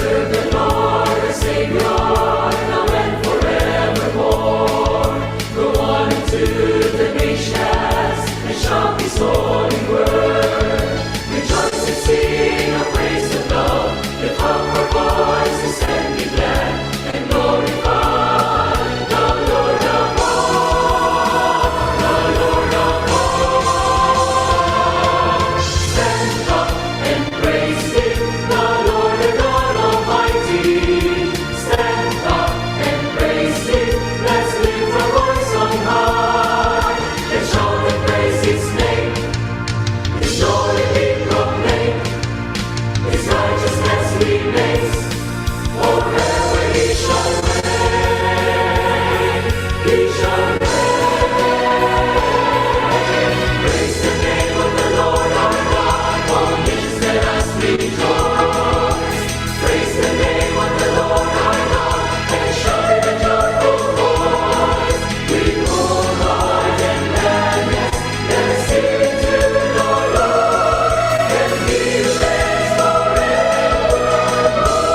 Serve the Lord, our Savior, now and forevermore. Go on into the nations and shout His holy word. Rejoice and sing a praise of love. Lift up our voices and be glad and glorify the Lord our God, the Lord our God. Stand up and praise Him, the Lord our God Almighty. Stand up and praise Him. Let's lift our voice on high and shout and praise His name. His glory be proclaimed. His righteousness remains. Forever He shall reign. He shall reign. Praise the name of the Lord our God. All nations let us rejoice. Praise the name of the Lord our God and shout with a joyful voice. With whole heart and gladness, let us sing to the Lord and give thanks forevermore.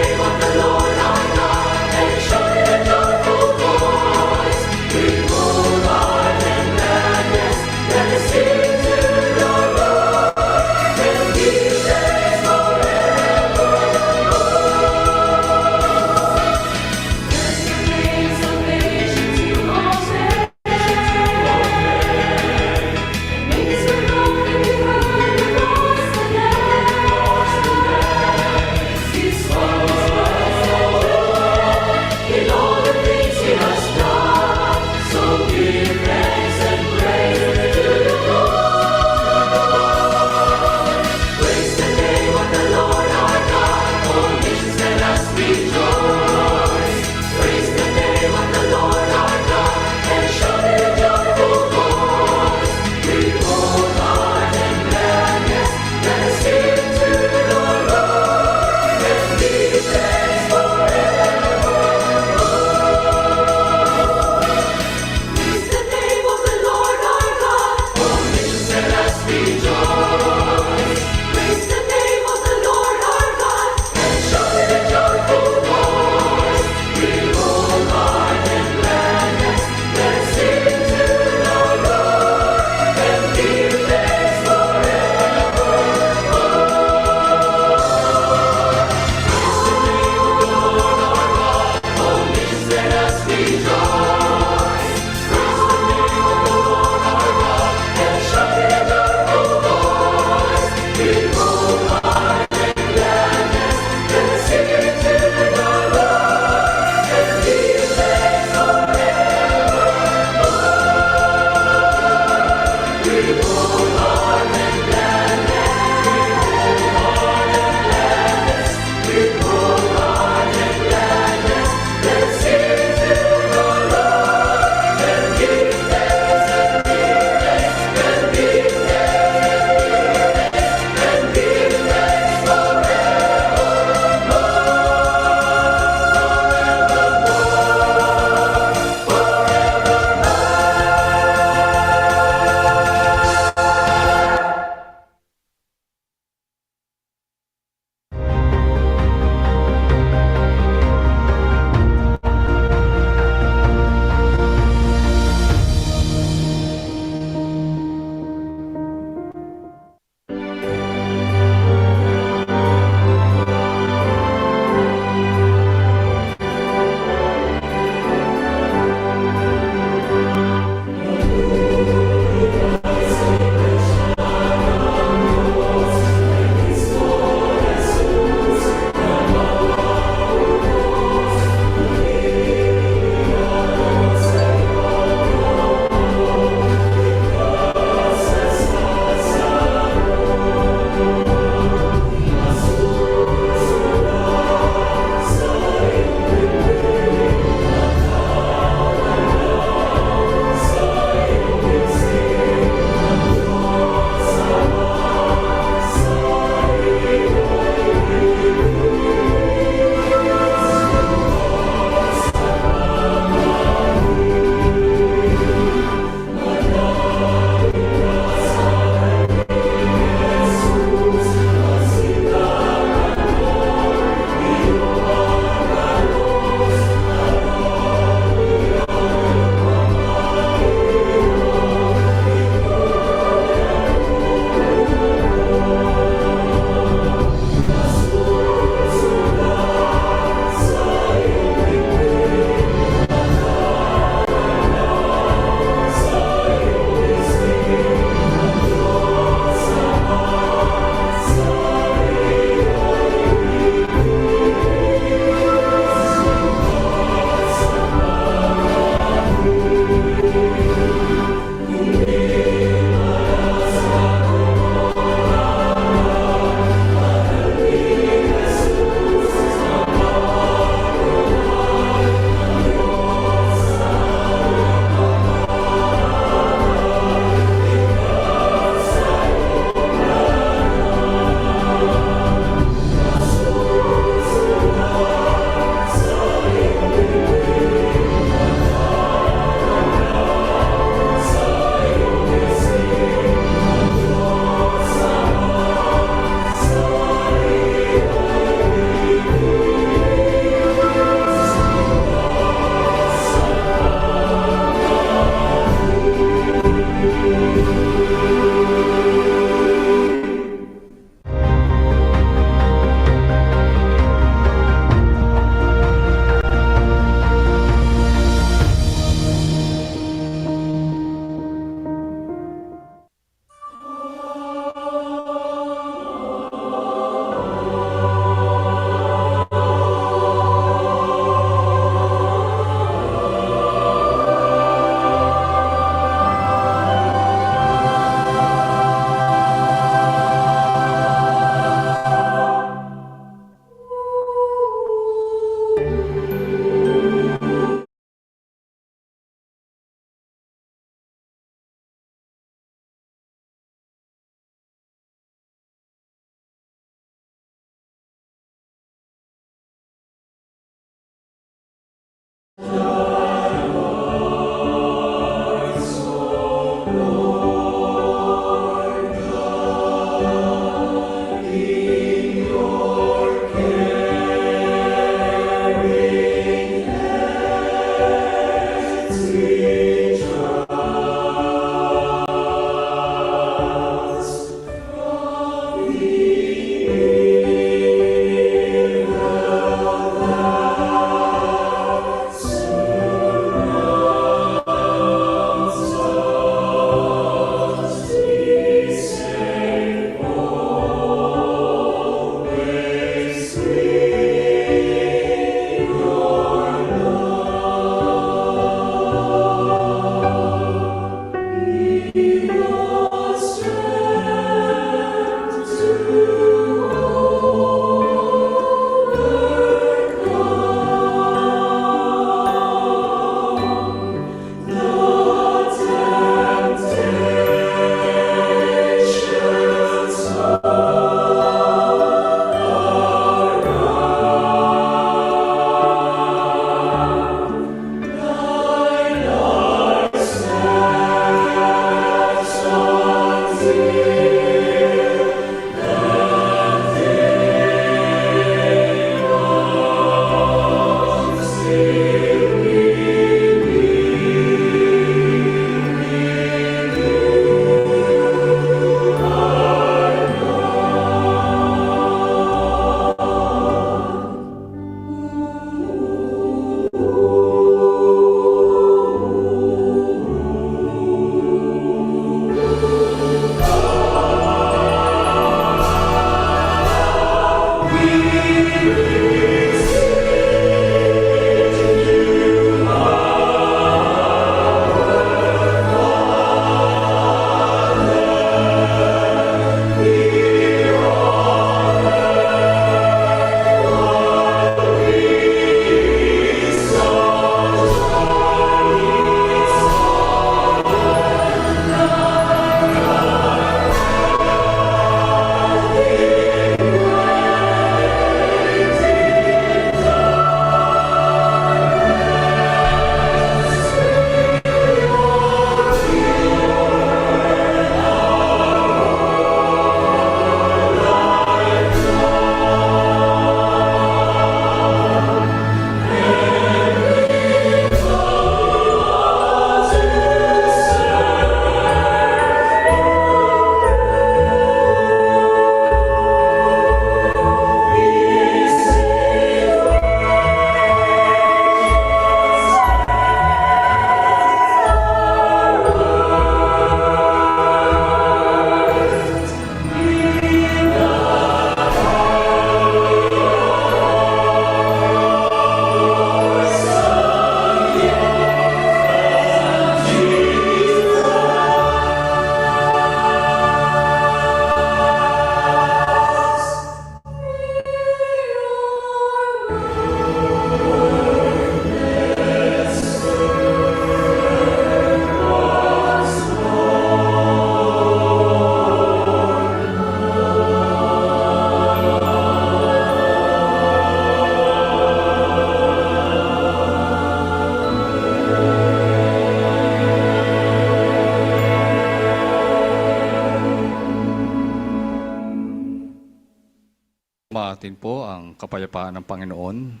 Atin po ang kapayapaan ng Panginoon.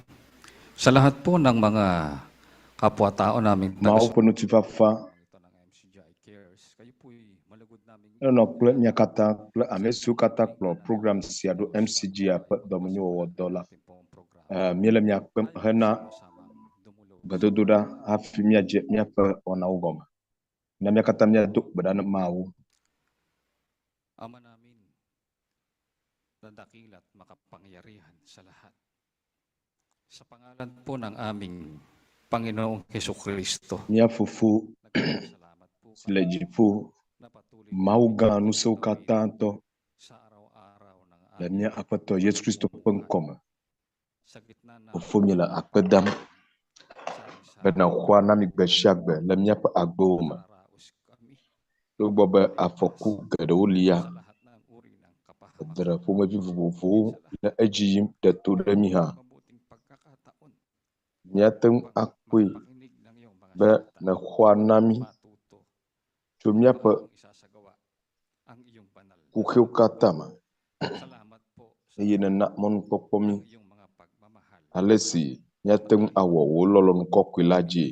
Sa lahat po ng mga kapwa-tao naming Mawu ƒe ŋutifafa ito ng MCGI Cares, kayo po'y malugod naming enɔ kple mia katã kple ame siwo katã kplɔ program sia ɖo MCGI ƒe dɔmenyowɔwɔdɔ la. ating pong programa. Eh, míele mia kpem hena Sama-samang dumulog gbedodoɖa hafi míadze míaƒe wɔnawo gɔme. Na mía katã míado gbe ɖa na Mawu. Ama namin na dakila at makapangyarihan sa lahat. Sa pangalan po ng aming Panginoong Heso Kristo, Mía Fofo nagpapasalamat po si le kami dziƒo, na patuloy Mawu gã ŋusẽwo katã tɔ sa araw-araw ng le aming mía Aƒetɔ Yesu Kristo ƒe ŋkɔme. sa gitna ng Fofo míele akpe dam sari-sari be nèxɔa na mí gbe sia gbe le míaƒe agbewo me. nararaos kami Togbɔ be afɔku geɖewo lia, sa lahat ng uri ng kapahamakan. edre ƒomevi vovovowo le edzi yim ɖe to ɖe mí hã. Mabuting pagkakataon Míate ŋu akpɔ kpɔe be nèxɔa na mí tso míaƒe kuxiwo katã me eye nèna mɔnukpɔkpɔ mí ale si míate ŋu awɔ wò lɔlɔ̃nu kɔkɔe la dzi.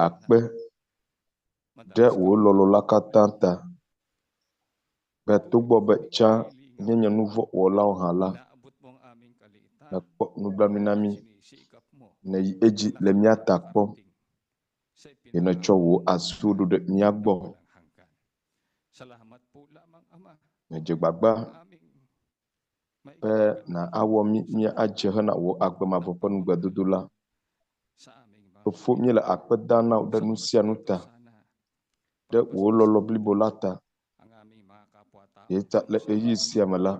Akpe ɖe wò lɔlɔ̃ la katã ta be togbɔ be tsã míenye nu vɔ̃ wɔlawo hã la, nèkpɔ nublanui na mí, nèyi edzi le mía ta kpɔm eye nètsɔ wò asiwo ɖo ɖe mía gbɔ. Nèdze gbagba be nàawɔ mí míadze hena wò agbe mavɔ ƒe nugbedodo la. Fofo, míele akpe dam na wò ɖe nu sia nu ta, ɖe wò lɔlɔ̃ blibo la ta. Eya ta le ɣeyiɣi sia me la,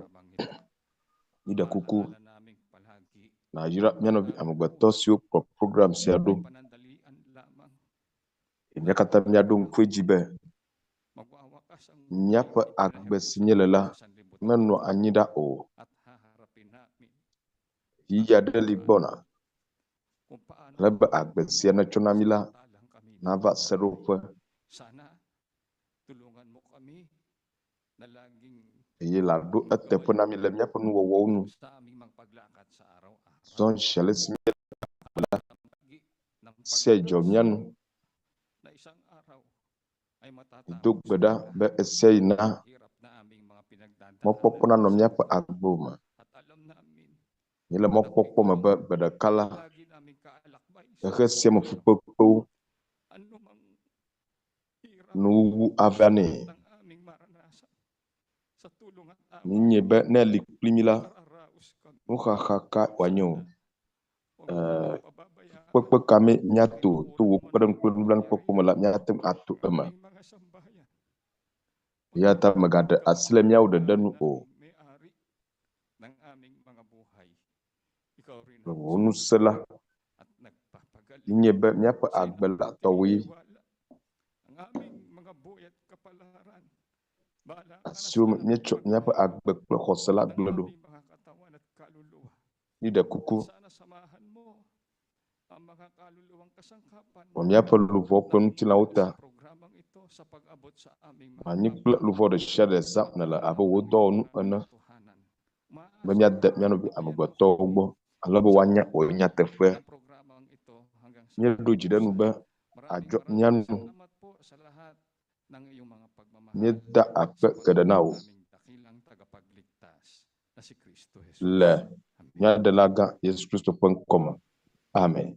míɖe kuku nàyra mía nɔvi amegbetɔ siwo kplɔ program sia ɖo. Eye mía katã míaɖo ŋku edzi be míaƒe agbe si míele la menɔa anyi ɖa o. Ɣeyiɣi aɖe li gbɔna ale be agbe sia netsɔ na mí la nava seɖoƒe. Eye lãɖo eteƒe na mí le míaƒe nuwɔwɔwo nu. Zɔ zi ale si míele agbe la, sia dzɔ mía nu. Mido gbe ɖa be esia yi na mɔkpɔkpɔ nanɔ míaƒe agbewo me. Míele mɔkpɔkpɔ me be gbe ɖeka la, xexe sia me fukpekpewo nuwuwu ava nɛ. Míenyae be ne eli kpli mí la, nuxaxa ka wòanye o. Ee, kpekpe ka mee míato to wò kpeɖeŋu kple nublanuikpɔkpɔ me la, míate ŋu ato eme. Eya ta mègaɖe asi le míawo ɖeɖe nu o. Le wò ŋusẽ la, nye be míaƒe agbe le tɔwòe. Asiwò me míetsɔ míaƒe agbe kple xɔse la gblẽ ɖo. Míɖe kuku, wɔ míaƒe luʋɔ kple ŋutilãwo ta. Nɔ anyi kple luʋɔ ɖe sia ɖe zãm nèle abe wò dɔwɔnu ene be míade mía nɔvi amegbetɔwo gbɔ ale be woanya wò nyateƒea. Míeɖo dzi ɖe nu be àdzɔ mía nu. Míeda akpe geɖe na wò le mía Ɖela gã Yesu Kristo ƒe ŋkɔ me. Amen.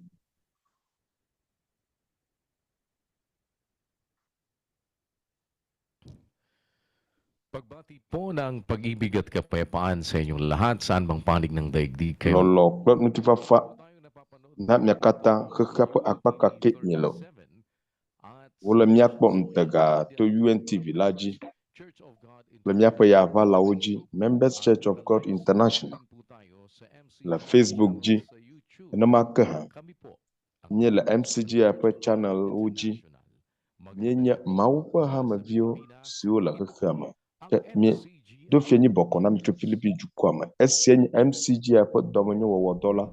Pagbati po ng pag-ibig at kapayapaan sa inyong lahat saan mang panig ng daigdig kayo. Lɔlɔ̃ kple ŋutifafa na mia katã xexea ƒe akpa ka ke miele o. Wole mía kpɔ ŋutega to UNTV la dzi kple míaƒe yaʋalawo dzi, Members Church of God International le Facebook dzi. Nenema ke hã míele MCGI ƒe channelwo dzi. Míenye Mawu ƒe hameviwo siwo le xexea me. Ke míedo fianyi bɔkɔ na mi tso Filipi dukɔa me. Esia nye MCGI ƒe dɔmenyowɔwɔdɔ la.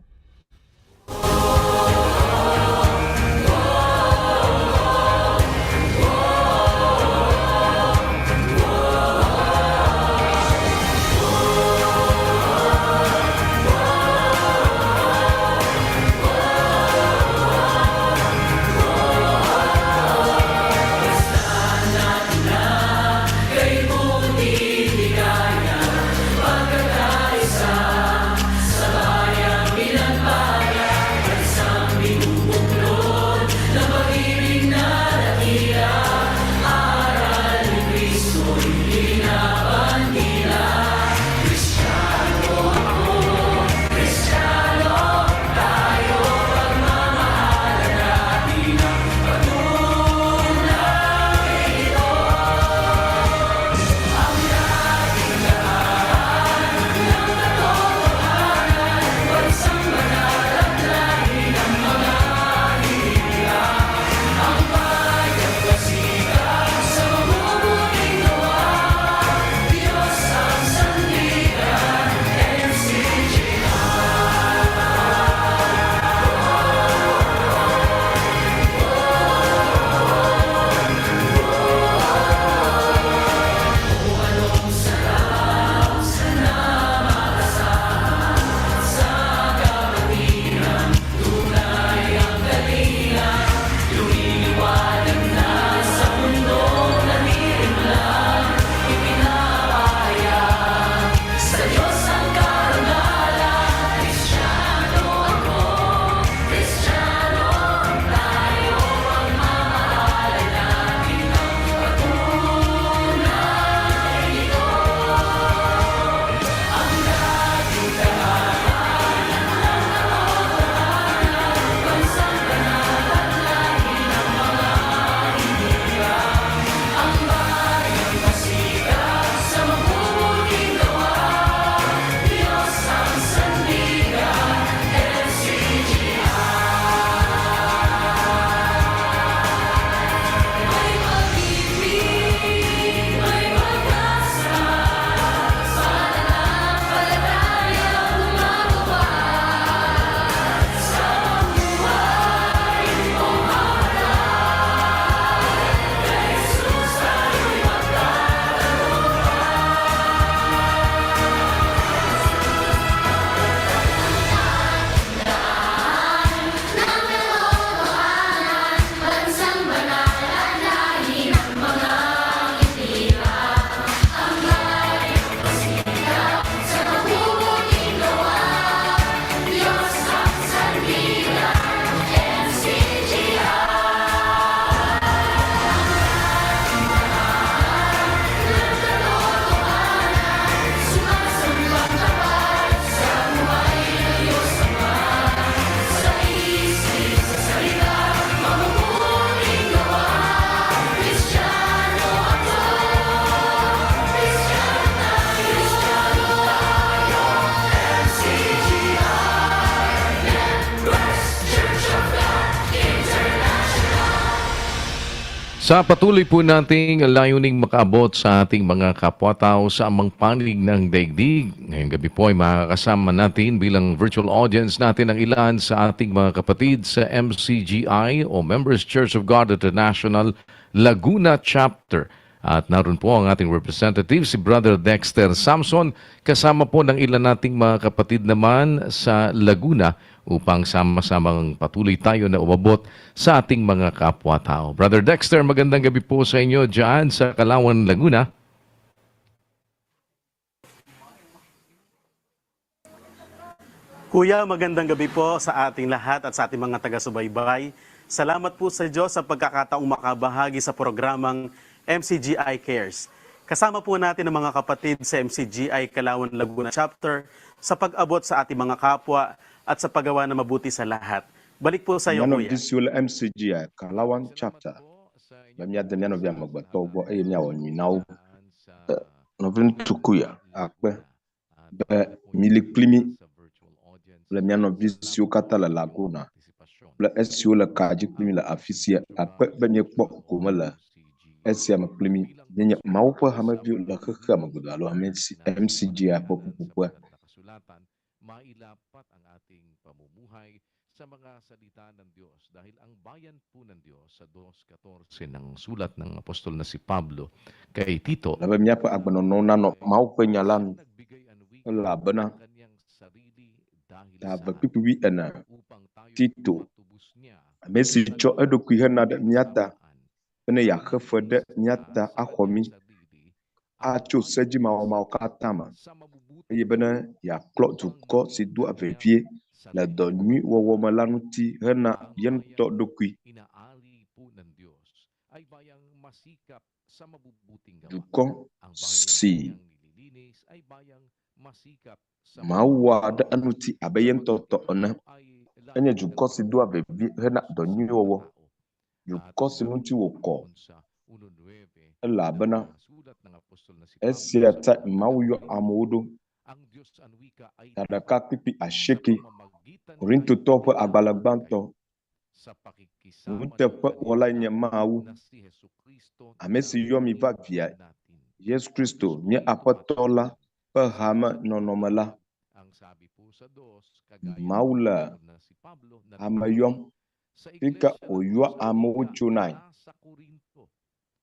Sa patuloy po nating layuning makaabot sa ating mga kapwa-tao sa amang panig ng daigdig. Ngayong gabi po ay makakasama natin bilang virtual audience natin ang ilan sa ating mga kapatid sa MCGI o Members Church of God International Laguna Chapter. At naroon po ang ating representative, si Brother Dexter Samson, kasama po ng ilan nating mga kapatid naman sa Laguna upang sama-samang patuloy tayo na umabot sa ating mga kapwa-tao. Brother Dexter, magandang gabi po sa inyo dyan sa Kalawan, Laguna. Kuya, magandang gabi po sa ating lahat at sa ating mga taga-subaybay. Salamat po sa Diyos sa pagkakataong makabahagi sa programang MCGI Cares. Kasama po natin ang mga kapatid sa MCGI Kalawan Laguna Chapter sa pag-abot sa ating mga kapwa at sa paggawa ng mabuti sa lahat. Balik po sa iyo, Mía Kuya. nɔvi siwo le MCGI Kalawan Chapter be míade mía nɔvi amegbetɔwo gbɔ eye míawɔ nyui na wo. Nɔviŋutsu Kuya akpe be mili kpli mí kple mía nɔvi siwo katã le Laguna kple esiwo le ka dzi kpli mí le afi sia. Akpe be míekpɔ gome le esia me kpli mí. Míenye Mawu ƒe hameviwo le xexea me godoo alo MCGI ƒe ƒuƒoƒea. Kasulatan, mailapat ang ating pamumuhay sa mga salita ng Diyos dahil ang bayan po ng Diyos sa 2.14 ng sulat ng apostol na si Pablo kay Tito Ale be míaƒe agbenɔnɔwo nanɔ Mawu ƒe nya la nu nagbigay ang wika elabena ng kanyang sarili dahil ta sa eve kpukpui wuiene upang tayo Tito matubos niya ame si tsɔ eɖokui hena ɖe mía ta bene yeaxe fe ɖe mía ta axɔ mí atso sedzimawɔmawɔ katã me eye bene yeaklɔ dukɔ si doa vevie le dɔ nyui wɔwɔ me la ŋuti hena ye ŋutɔ ɖokui. Inaali po ng Diyos ay bayang masikap sa mabubuting gawa. Dukɔ Ang bayang si kanyang nililinis ay bayang masikap sa Mawu wɔa ɖe mabubuting gawa. eŋuti abe ye ŋutɔ Sapagkat tɔ ito ene. po ay Enye layunin ng dukɔ si doa Panginoon vevie hena sa dɔ nyui mga wɔwɔ. tao. At Dukɔ si ŋuti naroon po wòkɔ doon sa 1:9 elabena ng sulat ng apostol na si Pablo esia sa ta mga Mawu yɔ taga-Korinto, amewo ɖo. ang Diyos ang wika ay Ta ɖeka tapat kpikpi sa asieke. pamamagitan Korintotɔwo ay ƒe agbalẽ tinawag gbãtɔ. kayo sa pakikisama ng Nuteƒewɔlae kanyang nye anak Mawu, na si Hesu Kristo ame na si yɔ mi va via Panginoon natin. Yesu Ang Kristo, mía Espiritu at Aƒetɔ la atin. ƒe hame nɔnɔme la. Ang sabi po sa dos, kagaya ng Mawu le apostol na si Pablo na ame tinawag yɔm sa fi ke iglesia ng wòyɔa Diyos ang amewo wika tsonae. nasa Korinto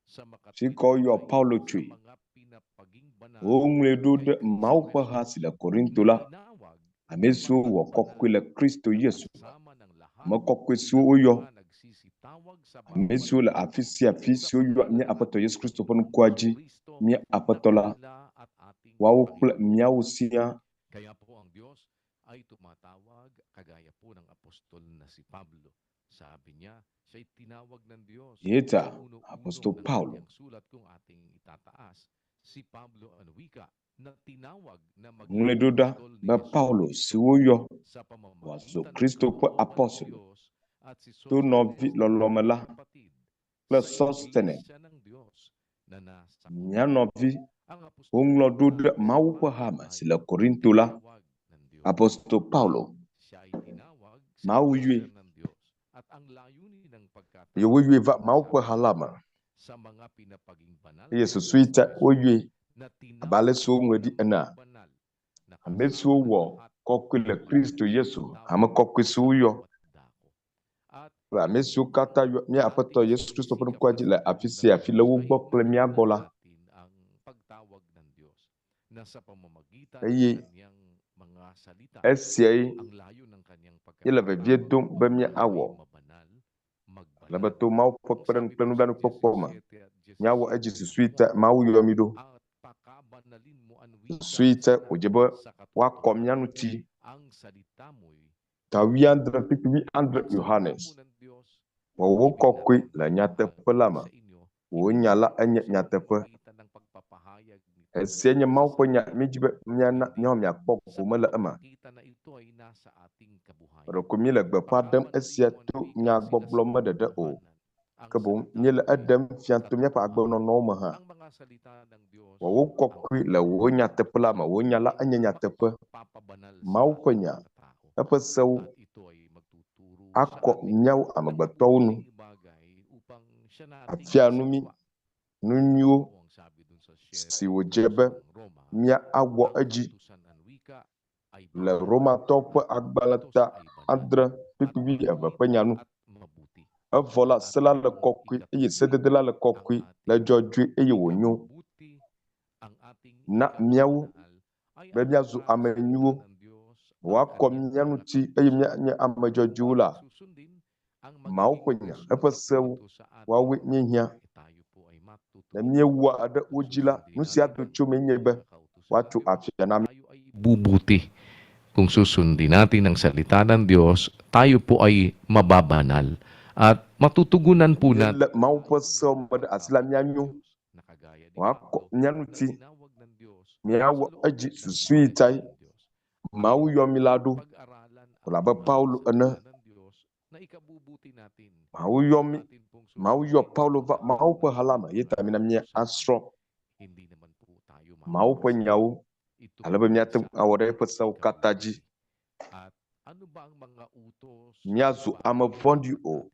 sa Fi ke makatuwid woyɔ buhay Paulo sa tsoe. mga pinapaging banal Woŋlɔe ɖo kay ɖe Kristo Mawu ƒe ha Jesus si le Korinto na la, tinawag ame na siwo maging wɔ kɔkɔe banal le Kristo na Yesu me. kasama ng lahat Ame kɔkɔe siwo ng woyɔ, mga nagsisitawag sa ame bawat siwo le afi sia afi sa siwo yɔa pangalan mía ng Aƒetɔ ating Yesu Kristo ƒe Panginoong ŋkɔa dzi, Kristo mía na Aƒetɔ la, kanila at ating woawo kple Panginoon. míawo siaa. Kaya po ang Diyos ay tumatawag kagaya po ng apostol na si Pablo. Sabi niya, siya'y tinawag ng Diyos Ye ta sa uno-uno Apostol ng Paulo kanyang sulat kung ating itataas. Si Pablo ang wika na tinawag na ŋlɔe maging ɖo ɖa apostol ni be Jesu Paulo Kristo si woyɔ sa wòazu pamamagitan ng Kristo ƒe kalooban ng apostolo Diyos at si to nɔvi Sostenes na lɔlɔme la kanyang kapatid kple sa Sostene, iglesia ng Diyos na nasa mía Korinto. nɔvi Ang apostol woŋlɔ ɖo wika ɖe si Mawu ƒe Pablo hame ay si le Korinto la. tinawag ng Diyos. Apostol Paulo, Siya ay tinawag sa Mawu yɔe iglesia ng Diyos at ang layunin ng eye pagkatawag woyɔe va Mawu sabi ƒe ha la me sa mga pinapaging banal eye kay susui Kristo ta Jesus woyɔe na abe ale tinawag si woŋlɔe ɖi na enea. maging banal na Ame kasama siwo ng wɔ lahat kɔkɔe ng le mga Kristo Yesu, ame nagsisitawag kɔkɔe sa siwo woyɔ bawat dako. At kple ame siwo ito katã pong yɔ mía Aƒetɔ ating Yesu Kristo ƒe sinisikap ŋkɔa na dzi le afi tulong sia ng afi le Diyos wo ay gbɔ kple mía nakuha gbɔ la. natin ang pagtawag ng Diyos na sa pamamagitan ng Eye kanyang mga salita, esiae ang layo ng kanyang ye le vevie pagkakatawag dom be upang mía tayo ay awɔ mabanal, ale be magbanal. to Mawu ƒe Ang kpeɖeŋu sabi kple po sa nublanuikpɔkpɔ me 17 at míawɔ edzi 18 ng susui ta 1, Mawu yɔ mí ɖo. at pakabanalin mo ang wika Susui sa ta wòdze be sa woakɔ mía katotohanan. ŋuti. Ang salita mo'y Ta wuiadre kpikpi wuiadre ang salita Yohanes po ng Diyos wɔ wo ibig kɔkɔe natin le nyateƒe la me. sa inyo, Wò nya la itinuturo enye sa nyateƒe. pamamagitan ng pagpapahayag nito Esia nye sa Mawu ƒe nya salita mídzi be míana kundi míawo miakpɔ sa gome le eme. pamamagitan na ito ay nasa ating kabuhayan. Ɖeko míele gbeƒã ɖem Pakabanalin esia mo ang to wika at nyagbɔgblɔ me ɖeɖe o. sinasakatotohanan. Ang Ke boŋ salita míele mo ay eɖem fia to míaƒe katotohanan. agbenɔnɔwo me hã. Ang mga salita ng Diyos Wɔ wo ang kɔkɔe le wò nyateƒe la me. Wò nya la enye nyateƒe. magpapabanal sa Mawu ƒe ating nya, mga tao. eƒe sewo At ito ay magtuturo sa akɔ atin míawo ng amegbetɔwo nu mabuting bagay upang Afia nu mí nu nyuiwo si wòdze be míawɔ edzi le Romatɔwo ƒe agbalẽ ta adre kpukpui wuieve ƒe nya nu. Evɔ la, se la le kɔkɔe eye sedede la le kɔkɔe, le dzɔdzɔe eye wònyo na míawo be míazu ame nyuiwo, woakɔ mía ŋuti eye míanye ame dzɔdzɔewo la, Mawu ƒe nya, eƒe sewo, woawoe míehiã. Ne míewɔa ɖe wo dzi la, nu si ado tso emee nye be woatso afia na mí. Bubuti. Kung susundin natin ang salita ng Diyos, tayo po ay mababanal at matutugunan po natin Míelé Mawu ƒe sewo me ɖe asi la, míanyo, woakɔ mía ŋuti, míawɔ edzi susu yi tae Mawu yɔ mí la ɖo, abe Paulo ene. Mawu yɔ mí, Mawu yɔ Paulo va Mawu ƒe ha la me ye ta mina míasrɔ̃ Mawu ƒe nyawo ale be míate ŋu awɔ ɖe eƒe sewo katã dzi. Míazu ame vɔ̃ɖi o.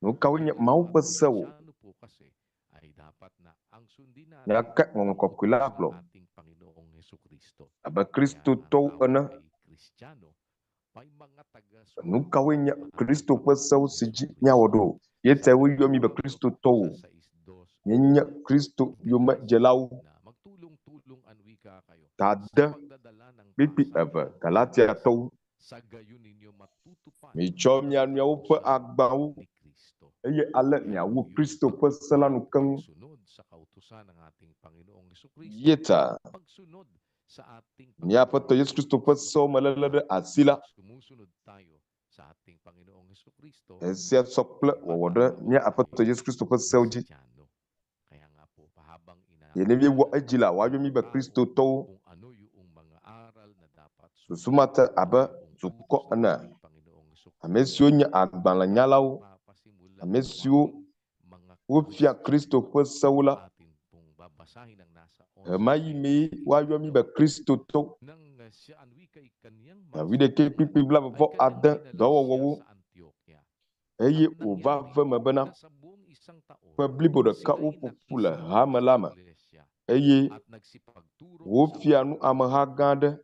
Nu kawoe nye Mawu ƒe sewo? Nya kae Ŋɔŋlɔ Kɔkɔe la gblɔ? Abe Kristotɔwo ene, nu kawoe nye Kristo ƒe sewo si dzi míawɔ ɖo? Ye tae woyɔ mí be Kristotɔwo. Míenye Kristo yomedzelawo. Ta ade kpikpi eve Galatiatɔwo. Mitsɔ mia nɔewo ƒe agbawo, eye ale miawu Kristo ƒe se la nu keŋ. Ye ta mía Aƒetɔ Yesu Kristo ƒe sewo me léle ɖe asi la, esia sɔ kple wɔwɔ ɖe mía Aƒetɔ Yesu Kristo ƒe sewo dzi. Eye ne míewɔ edzi la, woayɔ mí be Kristotɔwo. Susu ma te abe dukɔ ene, ame siwo nye agbalẽnyalawo, ame siwo wofia Kristo ƒe sewo la, ɣemaɣi mee woayɔ mí be Kristotɔwo. Ta wuiɖekɛ kpukpui blaeve vɔ ade dɔwɔwɔwo. Eye wòva ve me bena, ƒe blibo ɖeka woƒo ƒu le hame la me, eye wofia nu ameha gã aɖe,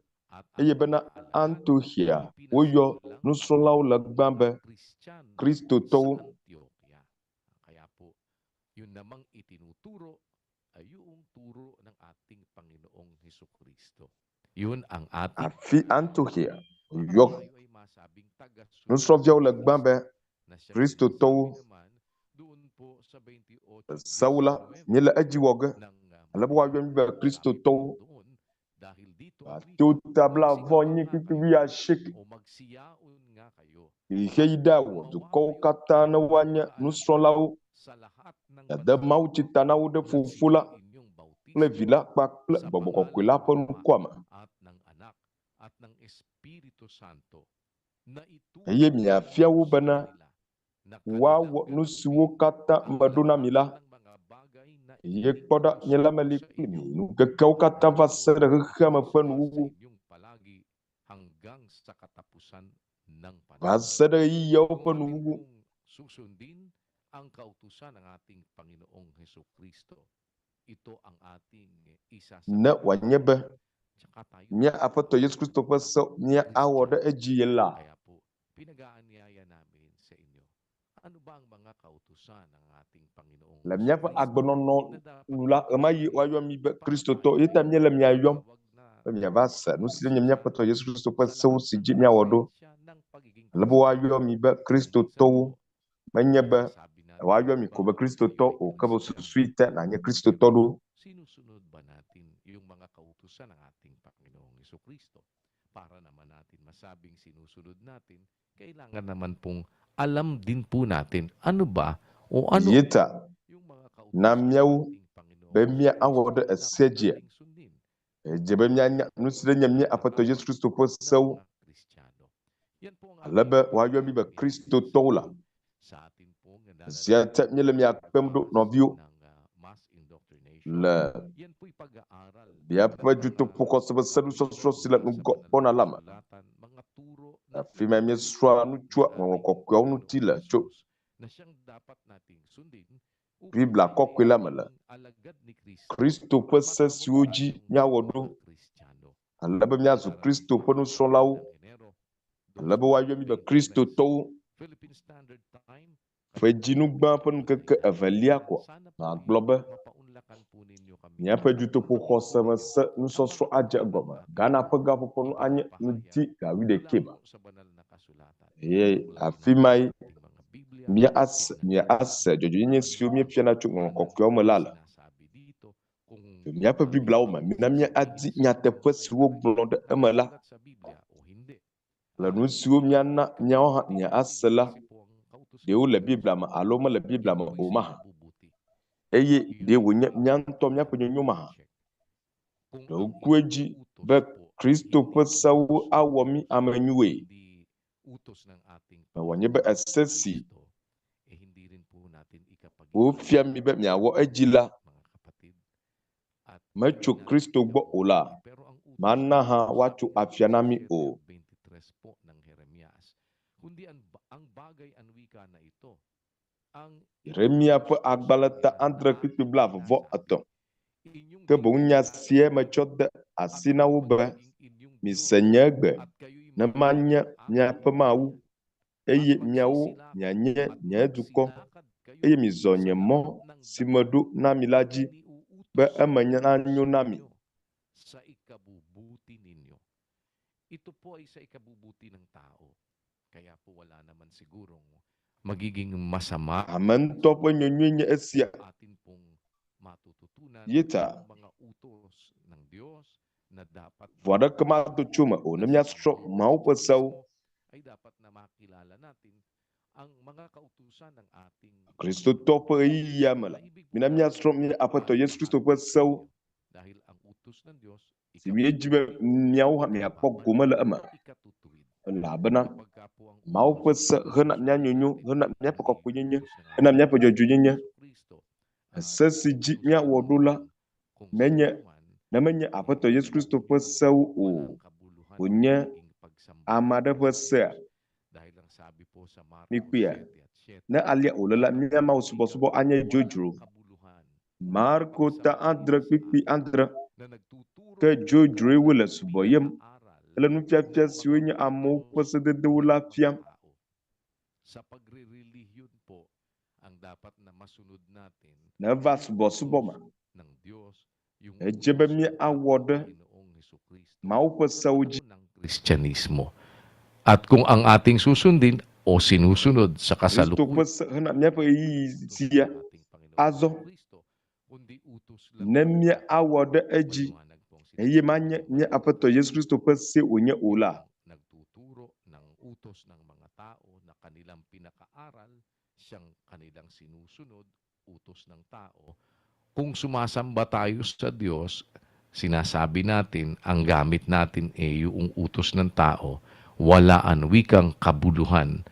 eye bena Antioxia woyɔ nusrɔ̃lawo le gbã be Kristotɔwo. Afi Antioxia yɔ nusrɔ̃viawo le gbã be Kristotɔwo. Sewu la, míele edzi wɔ ge ale be woayɔ mí be Kristotɔwo. Mateo ta blaeve kpukpui wuiasieke. Yi xeɣi ɖa wɔ dukɔwo katã ne woanye nusrɔ̃lawo. Yeade mawutsi ta na wo ɖe Fofo la kple Vi la kpakple Gbɔgbɔ Kɔkɔe la ƒe ŋkɔa me. Eye miafia wo bena woawɔ nu siwo katã meɖo na mi la. Eye kpɔ ɖa, nye la meli kpli mi ŋkekeawo katã va se ɖe xexea me ƒe nuwuwu. Va se ɖe ɣeyiɣiawo ƒe nuwuwu. Ne wòanye be mía Aƒetɔ Yesu Kristo ƒe se míawɔ ɖe edzi ye la, le míaƒe agbenɔnɔ nu la, ɣemaɣi woayɔ mí be Kristotɔ. Eya ta míele mia yɔm be miava se nu si nye mía Aƒetɔ Yesu Kristo ƒe sewo si dzi míawɔ ɖo, ale be woayɔ mí be Kristotɔwo. Menye be woayɔ mi ko be Kristotɔ o, ke be susui te nànye Kristotɔ ɖo. Ye ta na míawo be míawɔ ɖe esea dzia, edze be míanya nu si ɖe nye mía Aƒetɔ Yesu Kristo ƒe sewo, ale be woayɔ mí be Kristotɔwo la. Esia ta míele mia kpem ɖo, nɔviwo, le míaƒe dutoƒoxɔse ƒe senusɔsrɔ̃ si le ŋgɔ gbɔna la me. Afi ma míesrɔ̃a nu tsoa Ŋɔŋlɔ Kɔkɔeawo ŋuti le tso Biblia Kɔkɔe la me le. Kristo ƒe se siwo dzi míawɔ ɖo ale be míazu Kristo ƒe nusrɔ̃lawo, ale be woayɔ mí be Kristotɔwo. Ƒe dzinu gbã ƒe ŋkeke evelia ko magblɔ be míaƒe dutoƒo xɔse me se nusɔsrɔ̃ adze egɔme. Ghana ƒe gaƒoƒo nu anye ŋdi ga wuiɖekɛ me. Eye afi mae míase, míase dzɔdzɔenyenye siwo míefiana tso Ŋɔŋlɔ Kɔkɔeawo me la le. Le míaƒe Bibliawo me, mina míadi nyateƒe si wogblɔ ɖe eme la le nu siwo míana míawo hã míase la, ɖewo le Biblia me alo mele Biblia me o mahã, eye ɖe wònye mía ŋutɔ míaƒe nyonyo mahã. Ɖe ŋku edzi be Kristo ƒe sewo awɔ mí ame nyuie. Ne wòanye be ese si wofia mi be miawɔ edzi la metso Kristo gbɔ o la, mana hã woatso afia na mí o. Yeremya ƒe agbalẽ ta adre kpukpui blaeve-vɔ-etɔ̃. Ke boŋ nya sia metsɔ de asi na wo be, Mise nye gbe, ne manye miaƒe Mawu, eye miawo mianye nye dukɔ, eye mizɔ nye mɔ si meɖo na mi la dzi, be eme nanyo na mi. Ame ŋutɔ ƒe nyonyoe nye esia. Ye ta vɔ̃ aɖeke mado tso eme o ne míasrɔ̃ Mawu ƒe sewo. Kristotɔ ƒe ɣeyiɣia me la, mina míasrɔ̃ mía Aƒetɔ Yesu Kristo ƒe sewo si míedi be míawo hã míakpɔ gome le eme, elabena Mawu ƒe se hena mía nyonyo, hena míaƒe kɔkɔenyenye, hena míaƒe dzɔdzɔenyenye. Ese si dzi míawɔ ɖo la menye ne menye Aƒetɔ Yesu Kristo ƒe sewo o, wònye ame aɖe ƒe sea. Mikpɔea? Ne alea wòle la, mía Mawu subɔsubɔ anye dzodzro. Marko ta adre kpukpui adre. Ke dzodzroe wole subɔyem hele nufiafia siwo nye amewo ƒe sededewo la fiam. Ne eva subɔsubɔ me, edze be míawɔ ɖe Mawu ƒe sewo dzi. Kristyanismo. At kung ang ating susundin o sinusunod sa Kristo ƒe kasalukuyan se hena míaƒe ɣeyiɣi sia azɔ, ne míawɔ ɖe edzi eye manye mía Aƒetɔ Yesu Kristo ƒe see wònye o la, Kung sumasamba tayo sa Diyos, sinasabi natin, ang gamit natin ay yung utos ng tao, wala ang wikang kabuluhan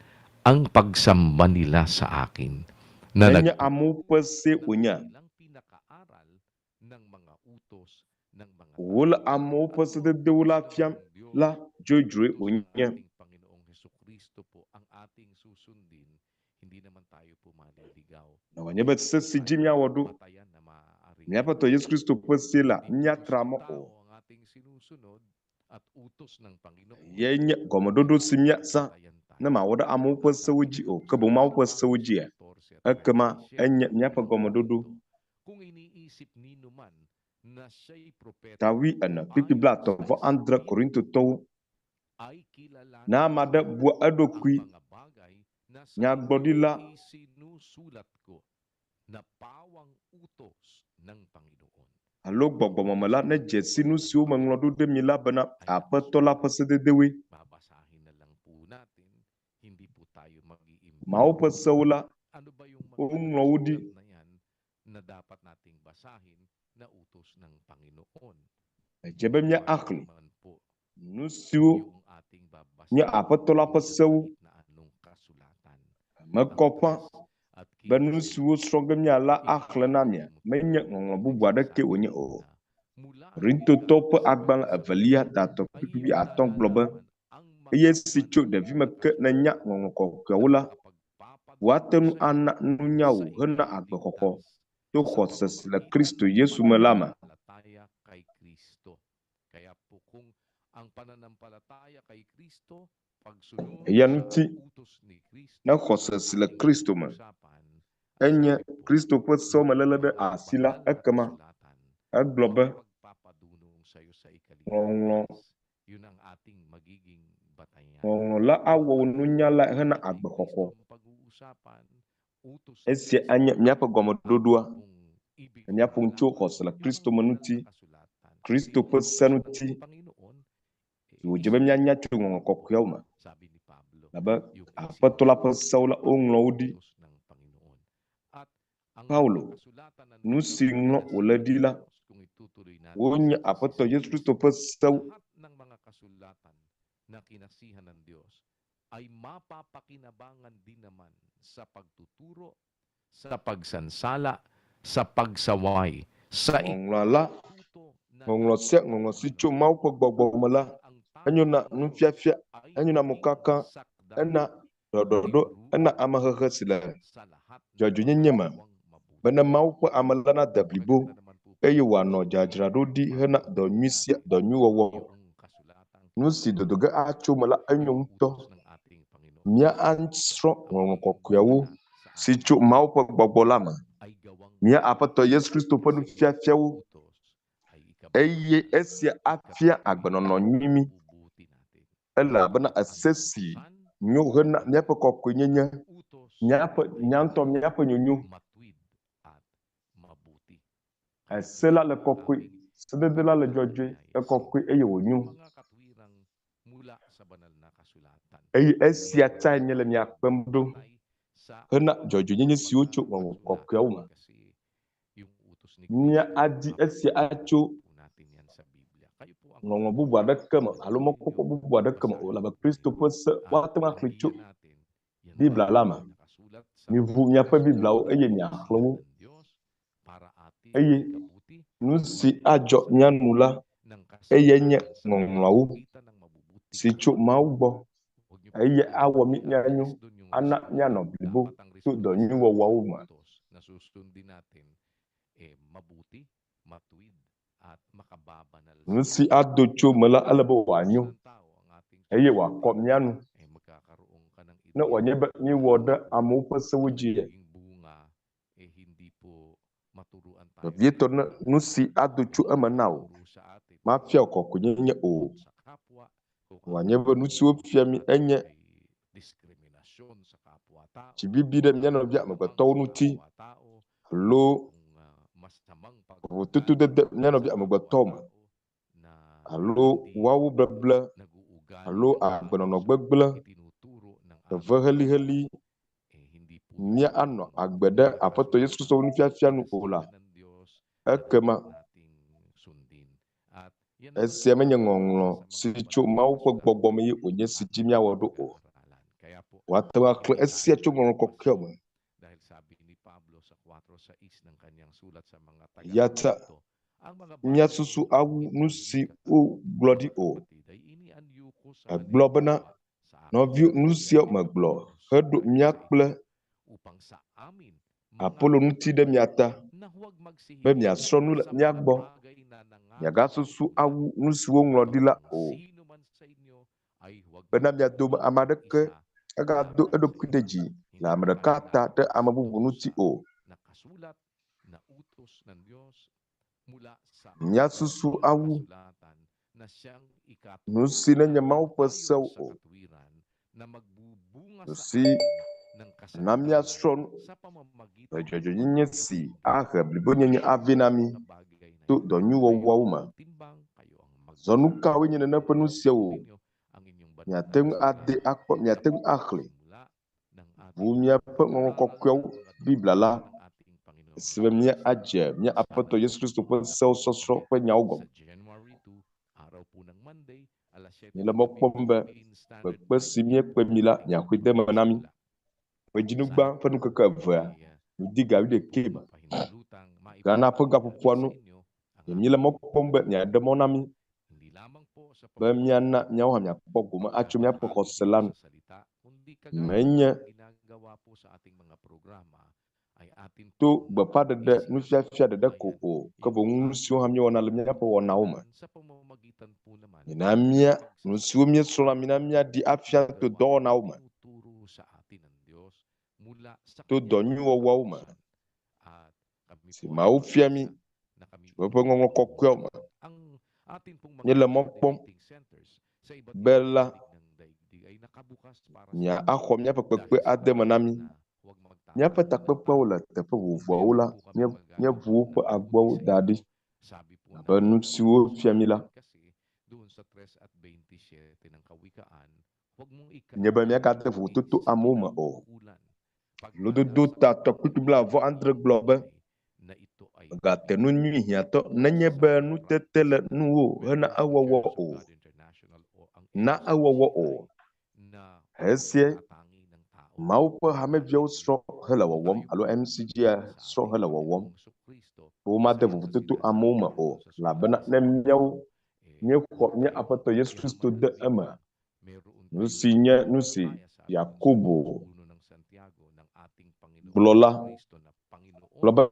ang pagsamba nila sa akin. Na nenye amewo ƒe see wònye, wole amewo ƒe sededewo la fiam la dzodzroe wònye. Ne wòanye be se si dzi míawɔ ɖo mía Aƒetɔ Yesu Kristo ƒe see la, míatra mɔ o. Eyae nye gɔmeɖoɖo si míazã ne mawɔ ɖe amewo ƒe sewo dzi o, ke boŋ Mawu ƒe sewo dzia? Ekema enye míaƒe gɔmeɖoɖo. Ta wuiene kpukpui blaetɔ̃ vɔ adre Korintotɔwo. Ne ame aɖe bua eɖokui nyagblɔɖila alo gbɔgbɔmeme la, nedze si nu siwo meŋlɔ ɖo ɖe mi la bena Aƒetɔ la ƒe sededewoe. Mawu ƒe sewo la, woŋlɔ wo ɖi. Edze be míaxlẽ nu siwo nye Aƒetɔ la ƒe sewo. Eme kɔ ƒã be nu siwo srɔ̃ ge míala axlẽ na mia menye ŋɔŋlɔ bubu aɖekee wònye o. Korintotɔwo ƒe agbalẽ evelia tatɔ kpukpui atɔ̃ gblɔ be, Eye si tso ɖevime ke nènya Ŋɔŋlɔ Kɔkɔeawo la, woate ŋu ana nunya wò hena agbexɔxɔ to xɔse si le Kristo Yesu me la me. Eya ŋuti ne xɔse si le Kristo me enye Kristo ƒe sewo me léle ɖe asi la, ekema egblɔ be, Ŋɔŋlɔ Ŋɔŋlɔ la awɔ wò nunyalae hena agbexɔxɔ. Esia anye míaƒe gɔmeɖoɖoa le míaƒo nu tso xɔse le Kristo me ŋuti, Kristo ƒe se ŋuti, si wòdze be míanya tso Ŋɔŋlɔ Kɔkɔeawo me. Elabe Aƒetɔ la ƒe sewo la, woŋlɔ wo ɖi. Paulo, nu si ŋlɔm wòle ɖi la, wonye Aƒetɔ Yesu Kristo ƒe sewo. Ŋɔŋlɔa la, ŋɔŋlɔ sia ŋɔŋlɔ si tso Mawu ƒe gbɔgbɔ me la, enyo na nufiafia, enyo na mokaka, ena ɖɔɖɔɖo, ena amehehe si le dzɔdzɔenyenye me, bene Mawu ƒe ame la nade blibo, eye wòanɔ dzadzraɖo ɖi hena dɔ nyui sia dɔ nyui wɔwɔ. Nu si dodo ge atso eme la enyo ŋutɔ. Míasrɔ̃ Ŋɔŋlɔ Kɔkɔeawo si tso Mawu ƒe gbɔgbɔ la me, mía Aƒetɔ Yesu Kristo ƒe nufiafiawo, eye esia afia agbenɔnɔ nyui mí, elabena ese si nyo hena míaƒe kɔkɔenyenye, míaƒe, mía ŋutɔ míaƒe nyonyo. Ese la le kɔkɔe, sedede la le dzɔdzɔe, ekɔkɔe eye wònyo. Eye esia tae míele mia kpem ɖo hena dzɔdzɔenyenye siwo tso Ŋɔŋlɔ Kɔkɔeawo me. Míadi esia atso ŋɔŋlɔ bubu aɖeke me alo mɔkpɔkpɔ bubu aɖeke me o, elabe Kristo ƒe se woate ŋu axlẽe tso Biblia la me. Miʋu miaƒe Bibliawo eye miaxlẽ wo. Eye nu si adzɔ mía nu la, eyae nye Ŋɔŋlɔawo si tso Mawu gbɔ, eye awɔ mí míanyo, ana míanɔ blibo to dɔ nyui wɔwɔwo me. Nu si ado tso eme la, ele be wòanyo eye wòakɔ mía nu, ne wòanye be míewɔ ɖe amewo ƒe sewo dzi. Vevietɔ ne nu si ado tso eme na wò mafia wò kɔkɔenyenye o, wòanye be nu si wofia mí enye dzibibi ɖe mía nɔvi amegbetɔwo ŋuti alo vovototodede mía nɔvi amegbetɔwo me alo woawo beble alo agbenɔnɔ gbegblẽ, veve heliheli, míanɔ agbe ɖe Aƒetɔ Yesu Kristo ƒe nufiafia nu o la, ekema esia menye ŋɔŋlɔ si tso Mawu ƒe gbɔgbɔ me ye wònye si dzi míawɔ ɖo o. Woate ŋu axlẽ esia tso Ŋɔŋlɔ Kɔkɔeawo me. Eya ta míasusu awu nu si wogblɔ ɖi o. Egblɔ bena, Nɔviwo, nu siawo megblɔ heɖo mía kple Apolo ŋuti ɖe mia ta, be miasrɔ̃ nu le mía gbɔ, miagasusu awu nu si woŋlɔ ɖi la o, bena mia dome ame aɖeke nagado eɖokui ɖe dzi le ame ɖeka ta ɖe ame bubu ŋuti o. Míasusu awu nusi nenye Mawu ƒe sewo o, nusi na míasrɔ̃ nu le dzɔdzɔenyenye si ahe blibonyenye avɛ na mí to dɔ nyui wɔwɔwo me. Zɔ nukawoe nye nene ƒe nusiawo miate ŋu ade akpɔ, miate ŋu axlẽ? Ʋu miaƒe Ŋɔŋlɔ Kɔkɔeawo, Biblia la, esime míadze mía Aƒetɔ Yesu Kristo ƒe sewo sɔsrɔ̃ ƒe nyawo gɔme. Míele mɔ kpɔm be kpekpe si míekpe mi la, miaxɔe de eme na mí. Ƒe dzinugbã ƒe ŋkeke evea, ŋdi ga wuiɖekɛ me, Ghana ƒe gaƒoƒoa nu, míele mɔ kpɔm be miaɖe mɔ na mí. be míana míawo hã míakpɔ gome atso míaƒe xɔse la nu. Menye to gbeƒãɖeɖe nufiafia ɖeɖe ko o, ke boŋ nu siwo hã míewɔna le míaƒe wɔnawo me. Mina mía nu siwo míesrɔ̃na mina míaɖi afia to dɔwɔnawo me, to dɔ nyui wɔwɔwo me si Mawu fia mí tso eƒe ŋɔŋlɔ kɔkɔeawo me. Míele mɔ kpɔm be la miaxɔ míaƒe kpekpe ade me na mí. Míaƒe takpekpewo le teƒe vovovoawo la, míeʋu woƒe agboawo da ɖi abe nu siwo fia mí la. Nye be míagade vovototo amewo me o. Lododo ta tɔkpikpi blaeve-vɔ-adre gblɔ be, Mègate nu nyui hiãtɔ nenye be nutete le nuwò hena ewɔwɔ o. Na ewɔwɔ o. Esia Mawu ƒe hameviawo srɔ̃ hele wɔwɔm alo MCGI srɔ̃ hele wɔwɔm. Womade vovototo amewo me o, elabena ne míawo míexɔ mía Aƒetɔ Yesu Kristo de eme, nu si nye nu si Yakobo gblɔ la, gblɔ be,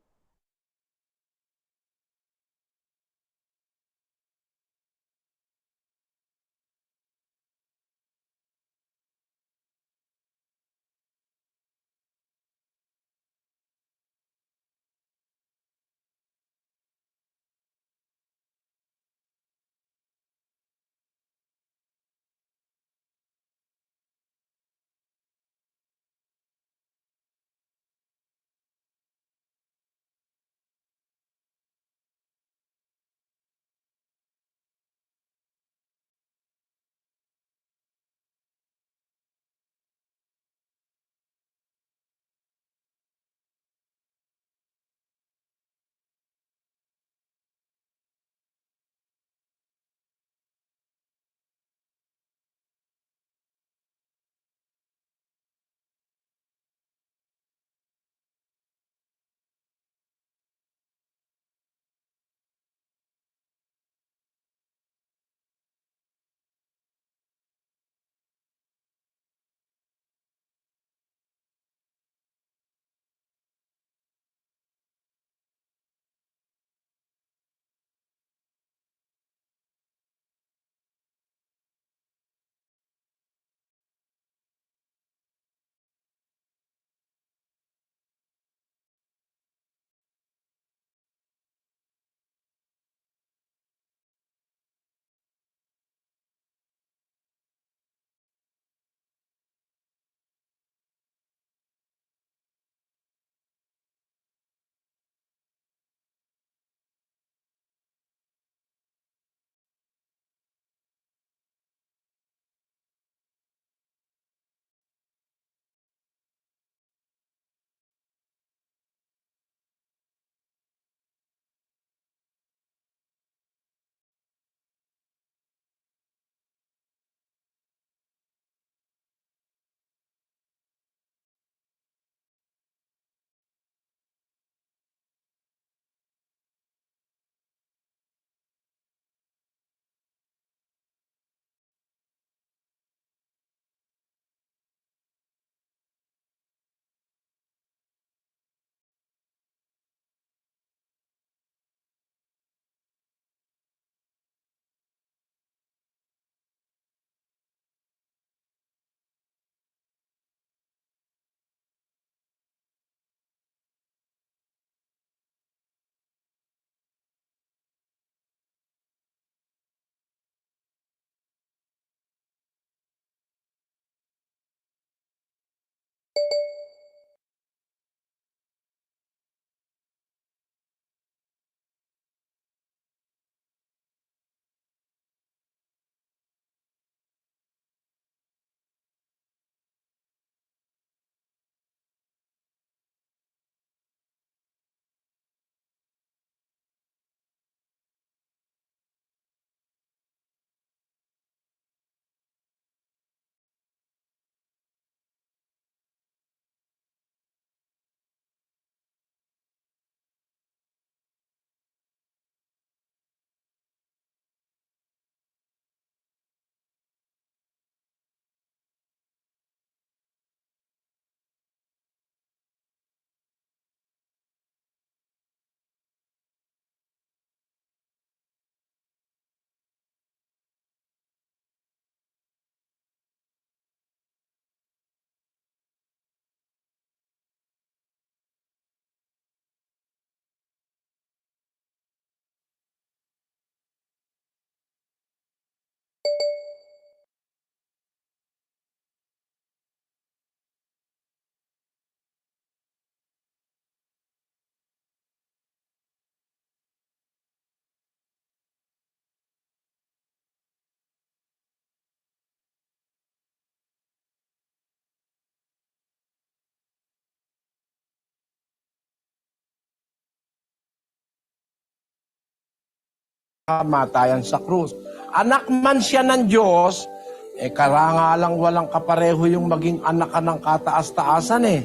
Kamatayan sa krus. Anak man siya ng Diyos, eh karangalang walang kapareho yung maging anak ka ng kataas-taasan eh.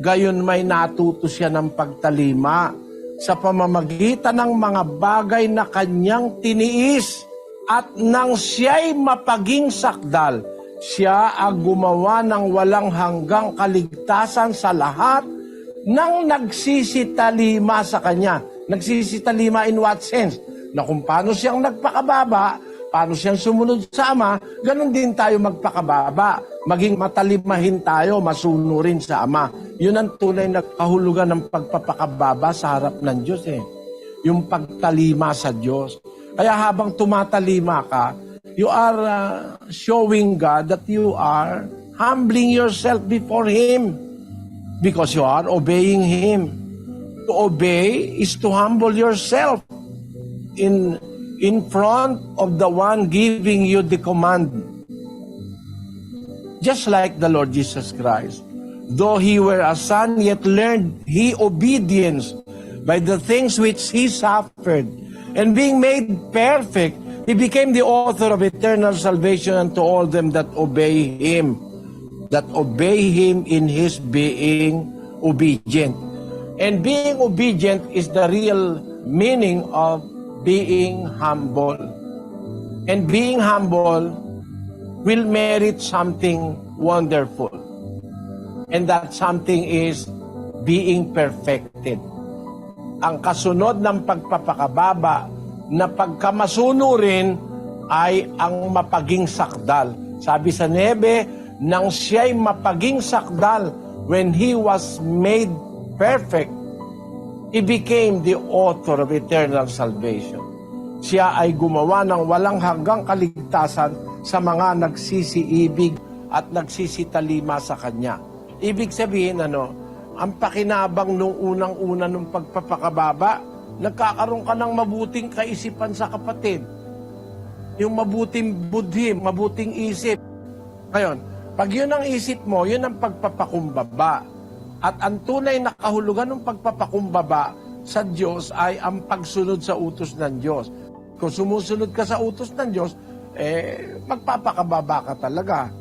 Gayon may natuto siya ng pagtalima sa pamamagitan ng mga bagay na kanyang tiniis at nang siya'y mapaging sakdal, siya ang gumawa ng walang hanggang kaligtasan sa lahat ng nagsisitalima sa kanya. Nagsisitalima in what sense? Na kung paano siyang nagpakababa, paano siyang sumunod sa Ama, ganun din tayo magpakababa. Maging matalimahin tayo, masunurin sa Ama. Yun ang tunay na kahulugan ng pagpapakababa sa harap ng Diyos eh. Yung pagtalima sa Diyos. Kaya habang tumatalima ka, you are showing God that you are humbling yourself before Him because you are obeying Him. To obey is to humble yourself in front of the one giving you the command. Just like the Lord Jesus Christ. Though he were a son, yet learned he obedience by the things which he suffered. And being made perfect, he became the author of eternal salvation unto all them that obey him. That obey him in his being obedient. And being obedient is the real meaning of being humble. And being humble will merit something wonderful. And that something is being perfected. Ang kasunod ng pagpapakababa na pagkamasunurin ay ang mapaging sakdal. Sabi sa 9, nang siya'y mapaging sakdal when he was made perfect, he became the author of eternal salvation. Siya ay gumawa ng walang hanggang kaligtasan sa mga nagsisiibig at nagsisitalima sa Kanya. Ibig sabihin, ano, ang pakinabang nung unang-una nung pagpapakababa, nagkakaroon ka ng mabuting kaisipan sa kapatid. Yung mabuting budhi, mabuting isip. Ngayon, pag yun ang isip mo, yun ang pagpapakumbaba. At ang tunay na kahulugan ng pagpapakumbaba sa Diyos ay ang pagsunod sa utos ng Diyos. Kung sumusunod ka sa utos ng Diyos, eh, magpapakababa ka talaga.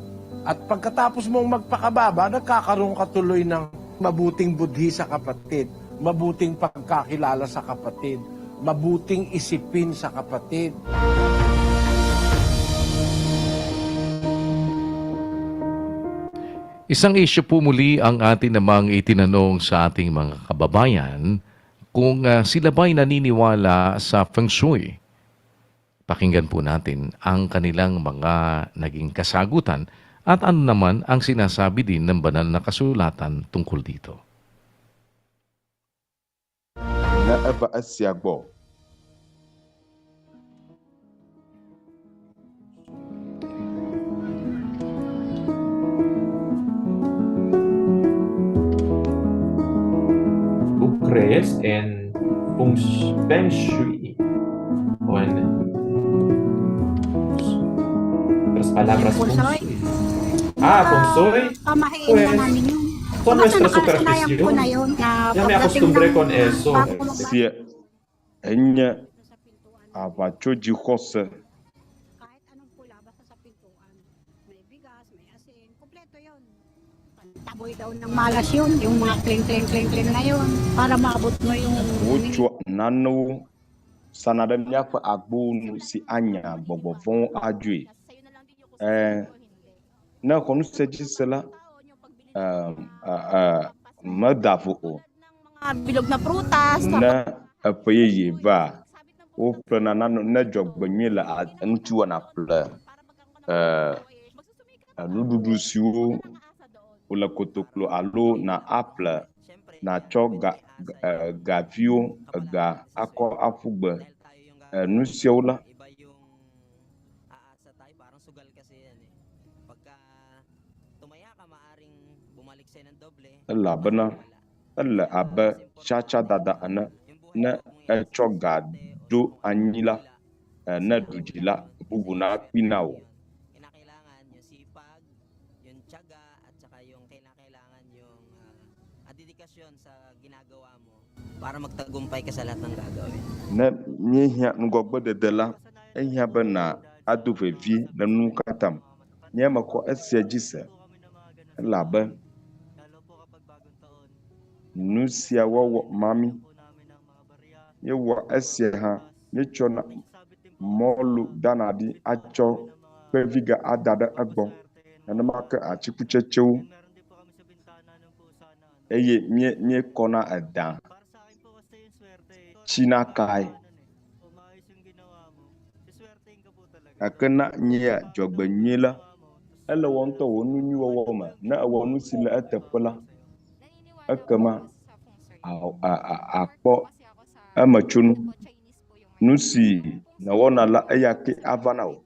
At pagkatapos mong magpakababa, nagkakaroon ka tuloy ng mabuting budhi sa kapatid, mabuting pagkakilala sa kapatid, mabuting isipin sa kapatid. Isang issue po muli ang atin namang itinanong sa ating mga kababayan kung sila ba'y naniniwala sa Feng Shui. Pakinggan po natin ang kanilang mga naging kasagutan at ano naman ang sinasabi din ng banal na kasulatan tungkol dito. Ne eva esia gbɔ. ¿Tú crees en Feng Shui? O en otras palabras, Yung Feng Shui. Shui. Ah, Feng Shui. Pamahiin Pues, na namin yun. son Basta nuestra nakasanayan ko superstición. na yun na Ya me pagdating acostumbré ng con eso. bago mag- Sie enye aʋatsodzixɔse. Kahit anong pula, basta sa pintuan. May bigas, may asin, kompleto yun. Taboy daw ng malas yun, yung mga kling kling kling kling na yun, para maabot mo yung... Wotsɔ nanewo sana ɖe míaƒe agbowo nu si anya gbɔgbɔ vɔ̃wo adzoe. Ne exɔ nu sia dzi se la, meda vo o. Mga bilog na prutas, Ne eƒe yeye va, woƒlena nane ne dzɔgbenyui le ŋutiwò nàƒle nuɖuɖu siwo wole kotoklo alo na aƒle natsɔ ga gaviwo ega akɔ aƒu gbe nu siawo la. Iba yung aasa tayo, parang sugal kasi yan eh. Pagka tumaya ka, maaring bumalik sa'yo ng doble. Elabena ele abe tsatsadada ene ne etsɔ ga ɖo anyi la ne ɖu dzi la bubu nakpui na wò. Kinakailangan yung sipag, yung tiyaga, at saka yung kinakailangan yung dedikasyon sa ginagawa mo. Para magtagumpay ka sa lahat ng gagawin. Ne míehiã ŋgɔgbedede la, ehiã be na ado vevie le nuwo katã me. Nye mexɔ esia dzi se elabe nu sia wɔwɔ ma mí. Míewɔa esia hã, míetsɔna mɔlu dana ɖi atsɔ kpeviga ada ɖe egbɔ. Nenema ke atikutsetsewo eye mí míekɔna edã tsina kae. Gake na nyea dzɔgbenyui la, ele wɔ ŋutɔ wò nu nyui wɔwɔ me. Ne ewɔ nu si le eteƒe la, ekema akpɔ emetsonu. Nu si nèwɔna la, eya ke ava na wò.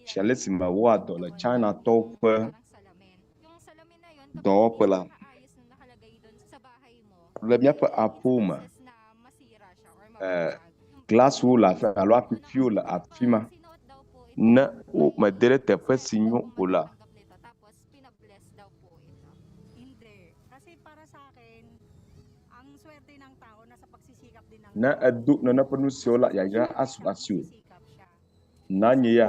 Si ale si mewɔa dɔ le Chinatɔwo ƒe dɔwɔƒe la, le míaƒe aƒewo me, glasiwo le afi alo afifiwo le afi ma. Ne wo mede ɖe teƒe si nyo o la, ne edo nene ƒe nu siawo la, yayra asu asiwò. Na nye ya.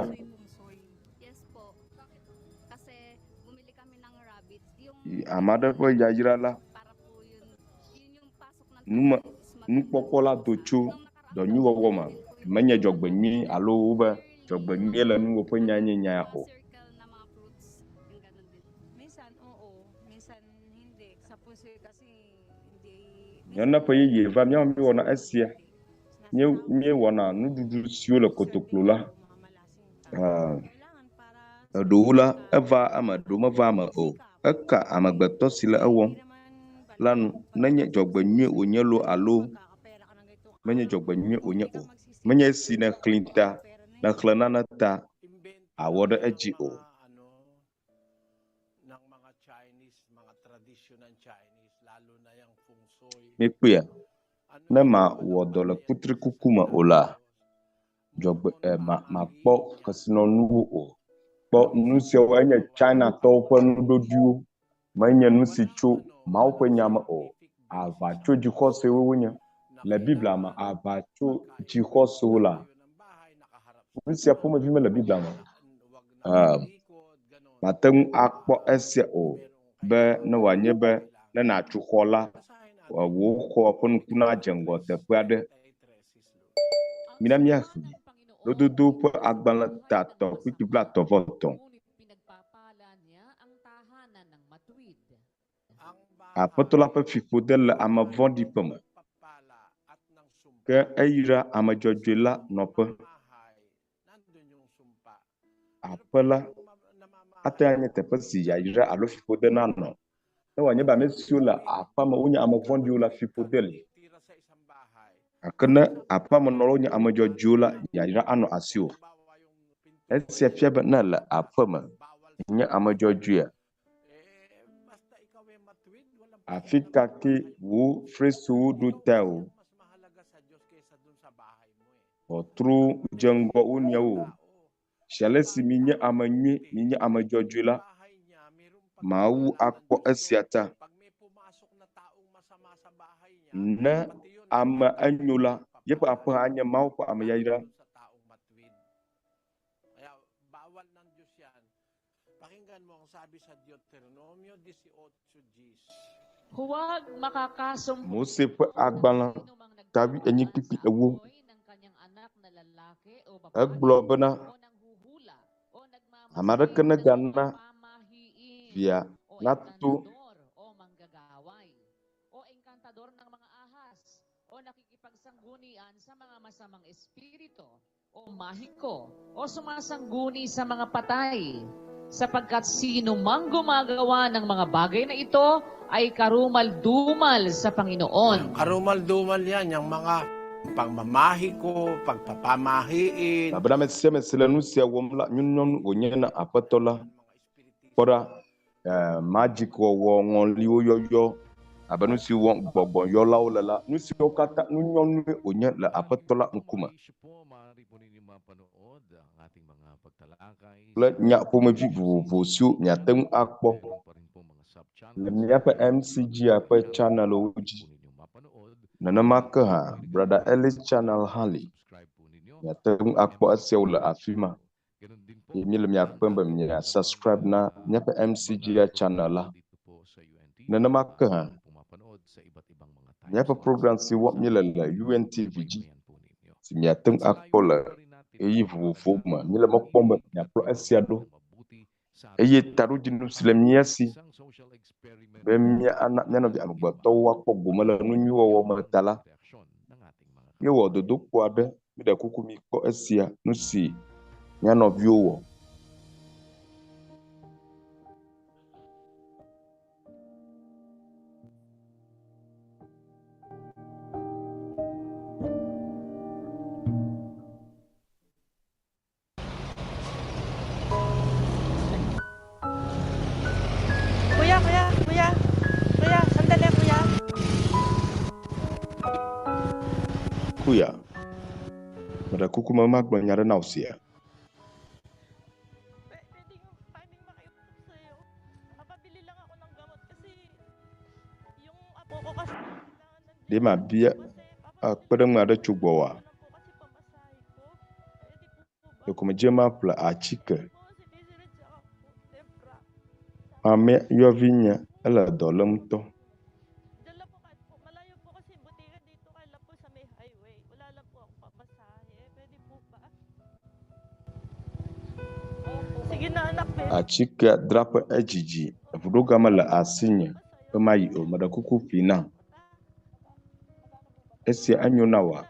Ame aɖe ƒe yayra la, nume nukpɔkpɔ la do tso dɔ nyui wɔwɔ me. Menye dzɔgbenyui alo wobe dzɔgbenyuie le nuwò ƒe nya nye nya ya o. Nene ƒe yeye va míawo míewɔna esia. Míe míewɔna nuɖuɖu siwo le kotoklo la. Eɖewo la eva eme, eɖewo meva eme o. Eka amegbetɔ si le ewɔm la nu nenye dzɔgbenyui wònye loo alo menye dzɔgbenyui wònye o. Menye esi nèxlẽ ta nèxlẽ nane ta awɔ ɖe edzi o. Míekpɔea? Ne mawɔ dɔ le kutrikuku me o la, dzɔgbe e ma makpɔ kesinɔnuwo o. Kpɔ nu siawo enye Chinatɔwo ƒe nuɖoɖiwo, menye nu si tso Mawu ƒe nya me o. Aʋatsodzixɔsewoe wonye. Le Biblia me, aʋatsodzixɔsewo la, nu sia ƒomevi mele Biblia me o. Mate ŋu akpɔ esia o be ne wòanye be ne nàtso xɔ la, wò xɔ ƒe ŋku nadze ŋgɔ teƒe aɖe. Mina míaxlẽ Lododo ƒe agbalẽ ta etɔ̃ kpukpui blaetɔ̃ vɔ etɔ̃. Aƒetɔ la ƒe fiƒode le ame vɔ̃ɖi ƒe me, ke eyra ame dzɔdzɔe la nɔƒe. Aƒe la ate ŋu anye teƒe si yayra alo fiƒode nanɔ. Ne wòanye be ame siwo le aƒea me wonye ame vɔ̃ɖiwo la, fiƒode li. Gake ne aƒea me nɔlawo nye ame dzɔdzɔewo la, yayra anɔ asiwò. Esia fia be ne èle aƒe me nye ame dzɔdzɔea, afi ka ke wò fesrewo ɖo tae o, ʋɔtru dze ŋgɔ wo nɔewo o. Si ale si minye ame nyui, minye ame dzɔdzɔe la, Mawu akpɔ esia ta. Ne ame enyo la, yeƒe aƒe anye Mawu ƒe ame yayra. Mose ƒe agbalẽ ta wuienyi kpukpui ewo. Egblɔ bena, Ame aɖeke negana via nato o mahiko o sumasangguni sa mga patay, sapagkat sino mang gumagawa ng mga bagay na ito ay karumal-dumal sa Panginoon. Karumal-dumal yan, yung mga pagmamahiko, pagpapamahiin. Elabena ame sia ame si le nu sia wɔm la, nyunyɔnu wònye na Aƒetɔ la. Kpɔ ɖa, magic wɔwɔ, ŋɔliwo yɔyɔ, abe nu si wɔm gbɔgbɔyɔlawo le la, nu siwo katã nunyɔnue wònye le Aƒetɔ la ŋkume. Kple nya ƒomevi vovovo siwo miate ŋu akpɔ le míaƒe MCGA ƒe chanelwo dzi. Nenema ke hã Brother Ellis Channel hã li. Miate ŋu akpɔ esiawo le afi ma. Eye míele mia kpem be mia subscribe na míaƒe MCGI channel la. Nenema ke hã míaƒe program si wɔm míele le UNTV dzi si miate ŋu akpɔ le ɣeyiɣi vovovowo me. Míele mɔ kpɔm be miakplɔ esia ɖo. Eye taɖodzinu si le mía si be míana mía nɔvi amegbetɔwo woakpɔ gome le nu nyui wɔwɔ me ta la, míewɔ dodokpɔ aɖe. Míɖe kuku mikpɔ esia, nu si mía nɔviwo wɔ. Kuya, kuya, kuya. Kuya, sandali, kuya. Kuya, meɖe kuku me magblɔ nya ɖe na wò sia. Ɖe mabia kpeɖeŋu aɖe tso gbɔwòa? Ɖeko medze maƒle atike. Mamea yɔvi nye ele dɔ lém ŋutɔ. Atikea dzraƒe edzidzi. Eŋuɖoga mele asinye be mayi o. Meɖe kuku ƒli nam. Esia enyo na wòa?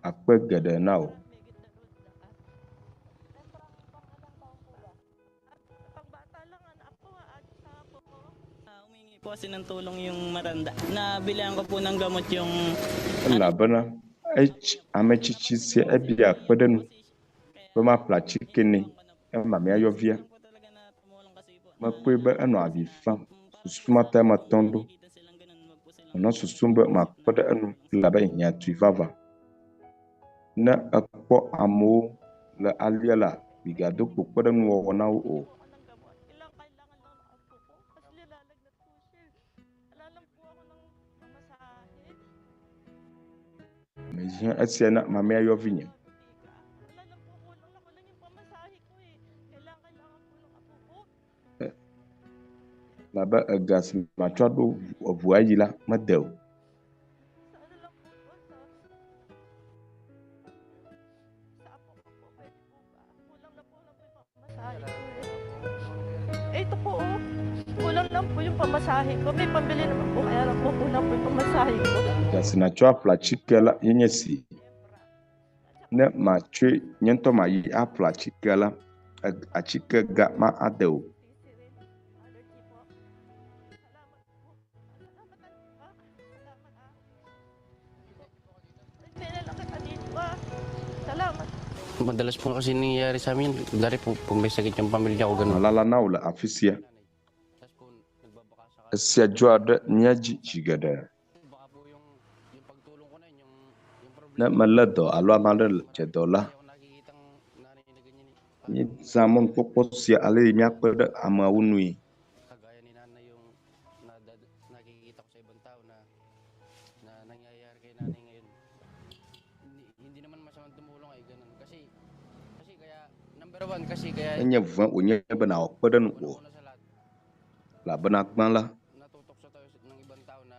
Akpe geɖe na wò. Elabena ame tsitsi sia ebia kpe ɖe nu be maƒle atike nɛ ema míayɔ via. Mekpɔe be enɔ avi fam. Susu ma tae metɔ ɖo. Menɔ susum be makpe ɖe enu elabe hiã tui vavã. Ne èkpɔ amewo le alea la, migado kpo kpeɖeŋuwɔwɔ na wo o. Mehiã esia na mamea yɔvinye. Elabe ega si matsɔ aɖo eŋua yi la mede o. Ito po, oh. Kulang lang po yung pamasahe ko. May pambili naman po, kaya lang po kulang po yung pamasahe ko. Ga si nàtsɔ aƒle atike la ye nye esi. Ne matsɔe nye ŋutɔ mayi aƒle atike la, atike ga ma ade o. Madalas po kasi nangyayari sa amin, dari po pag may sakit yung pamilya ko, ganun. Malala na wò le afi sia. Esia dzɔa ɖe mía dzi zi geɖe. Ne melé dɔ alo ame aɖe dze dɔ la, míezã mɔnukpɔkpɔ sia ale yi míakpe ɖe ameawo nui. Kagaya ni nanay yung nakikita ko sa ibang tao na, na nangyayari kay nanay ngayon. Hindi, hindi naman masamang tumulong ay ganun. Kasi, kasi kaya, number one kasi kaya Enye vɔ̃e wònye be nàwɔ kpeɖeŋu o. una sa lahat, Elabena gbã la, natutokso tayo ng ibang tao na,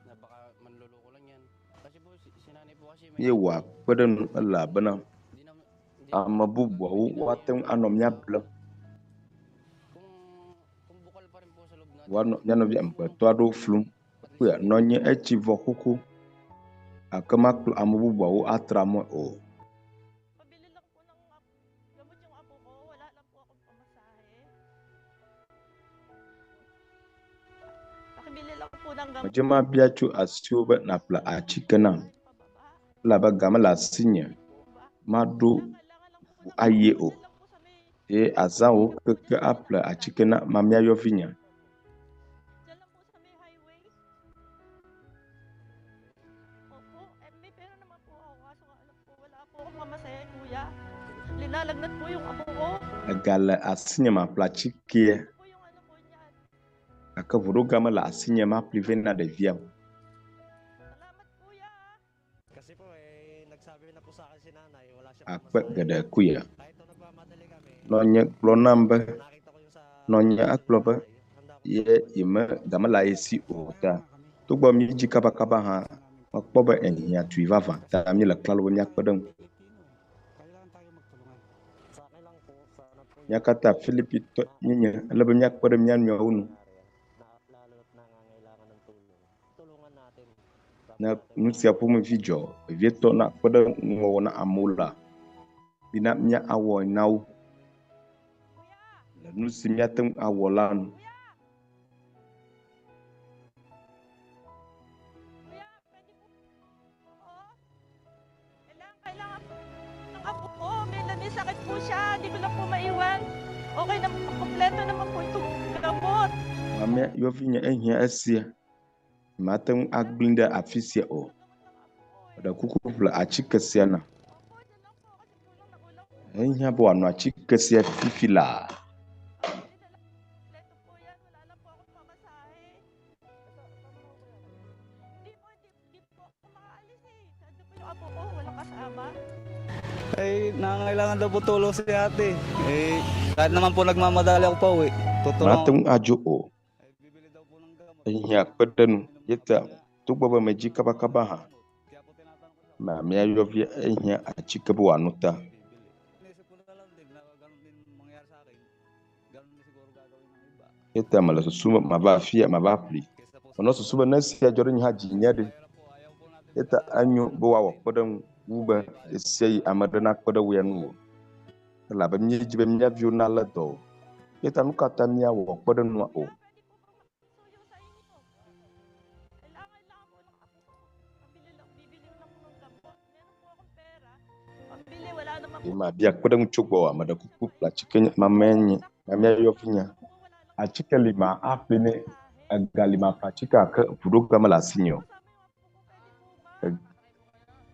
na baka manloloko lang yan. Kasi po, si, si nanay po kasi may míewɔa kpeɖeŋu elabena hindi naman, hindi ame bubuawo woate ŋu anɔ mía blem. kung, kung bukal pa rin po sa loob natin, Woanɔ mía nɔvi amegbetɔ aɖewo flum. Kpɔe nɔnye etsi vɔ xoxo gake makplɔ ame bubuawo atra mɔe o. Pabili lang po ng gamot yung apo ko. Wala lang po akong pamasahe. Pakibili lang po ng gamot. Medze mabia tso asiwò be nàƒle atike nam elabe ga mele asinye maɖo ʋu ayi o. Ye azã wò keke aƒle atike na mamea yɔvinye. Diyan lang po sa may highway. Opo, eh, may pera naman po ako. Kaso nga alam po, wala po akong mamasahe, kuya. Linalagnat po yung apo ko. Ega le asinye maƒle atikea Po yung ano po niyan. gake ʋuɖoga mele asinye maƒli vɛ na ɖevia o. Salamat, kuya. Akpe geɖe kuya. Nɔnye gblɔ nam be nɔnye agblɔ be ye yeme ga mele ye si o ta togbɔ míedzi kabakaba hã mekpɔ be ehiã tui vavã ta míele klalo be míakpe ɖe eŋu. Mía katã Filipitɔ míenye ele be míakpe ɖe mía nɔewo ŋu. Ne nu sia ƒomevi dzɔ vevietɔ na kpe ɖe ŋuwɔwɔ na amewo la, mina míawɔ na wo le nu si míate ŋu awɔ la nu. Kailangan po ng apo ko. May, may sakit po siya. Hindi ko na po maiwan. Okay na, kompleto naman po itong gamot. Mamea yɔvi nye ehiã esia. Mate ŋu agblẽ ɖe afi sia o. Ɖe kuku ƒle atike sia na. Ehiã be wòanɔ atike sia fifi laa. Yung apo ko, walang kasama. Eh, nangangailangan daw po tulong si ate. Eh, kahit naman po nagmamadali ako pa uwi. Tutulong Mate ŋu adzo o. Ehiã kpe ɖe nu ye ta togbɔ be medzi kabakaba hã, mamea yɔvia ehiã atike be wòano ta. Ye ta mele susu be mava afia mava ƒli. Menɔ susu be ne esia dzɔ ɖe nye hã dzinye ɖe. Ye ta enyo be woawɔ kpeɖeŋu wu be esia yi ame ɖe nakpe ɖe wò ya ŋu o. Elabe míedzi be mía viwo nalé dɔ o. Ye ta nu ka ta míawɔ kpeɖeŋua o? Pambili, wala naman Ye mabia kpeɖeŋu tso gbɔwò ame ɖe kuku ƒle atike nye mamea nye mamea yɔvi nye. Atike li ma aƒli ne ega li ma ƒle atike gake ʋuɖoga mele asinye o.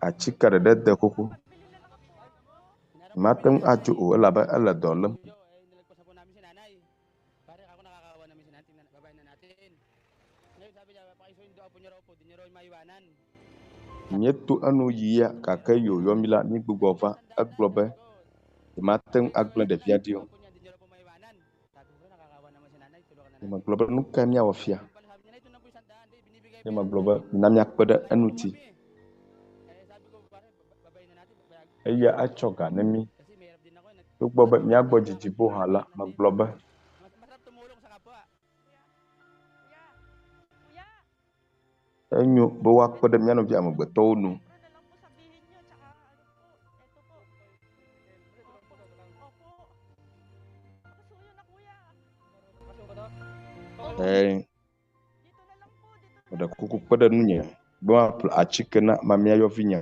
Atike ɖeɖe de xoxo. Mate ŋu adzo o elabe ele dɔ lém. Pare ako nakakawa namin si nanay, tingnan, babae na natin. Ngayon sabi niya, pakisundo apo niyo raw po, di niyo raw maiwanan. Míeto enu yia gake yi wòyɔ mí la, mígbugbɔ va. Egblɔ be yemate ŋu agblẽ ɖevia ɖi o. Nye megblɔ be nu kae míawɔ fia? Nye megblɔ be mina míakpe ɖe eŋuti. Eya etsɔ ga ne mí. Togbɔ be míagbɔ dzidzi boo hã la, megblɔ be enyo be woakpe ɖe mía nɔvi amegbetɔwo ŋu. Ɛɛ, meɖe kuku kpe ɖe ŋunye be maƒle atike na mamea yɔvinye.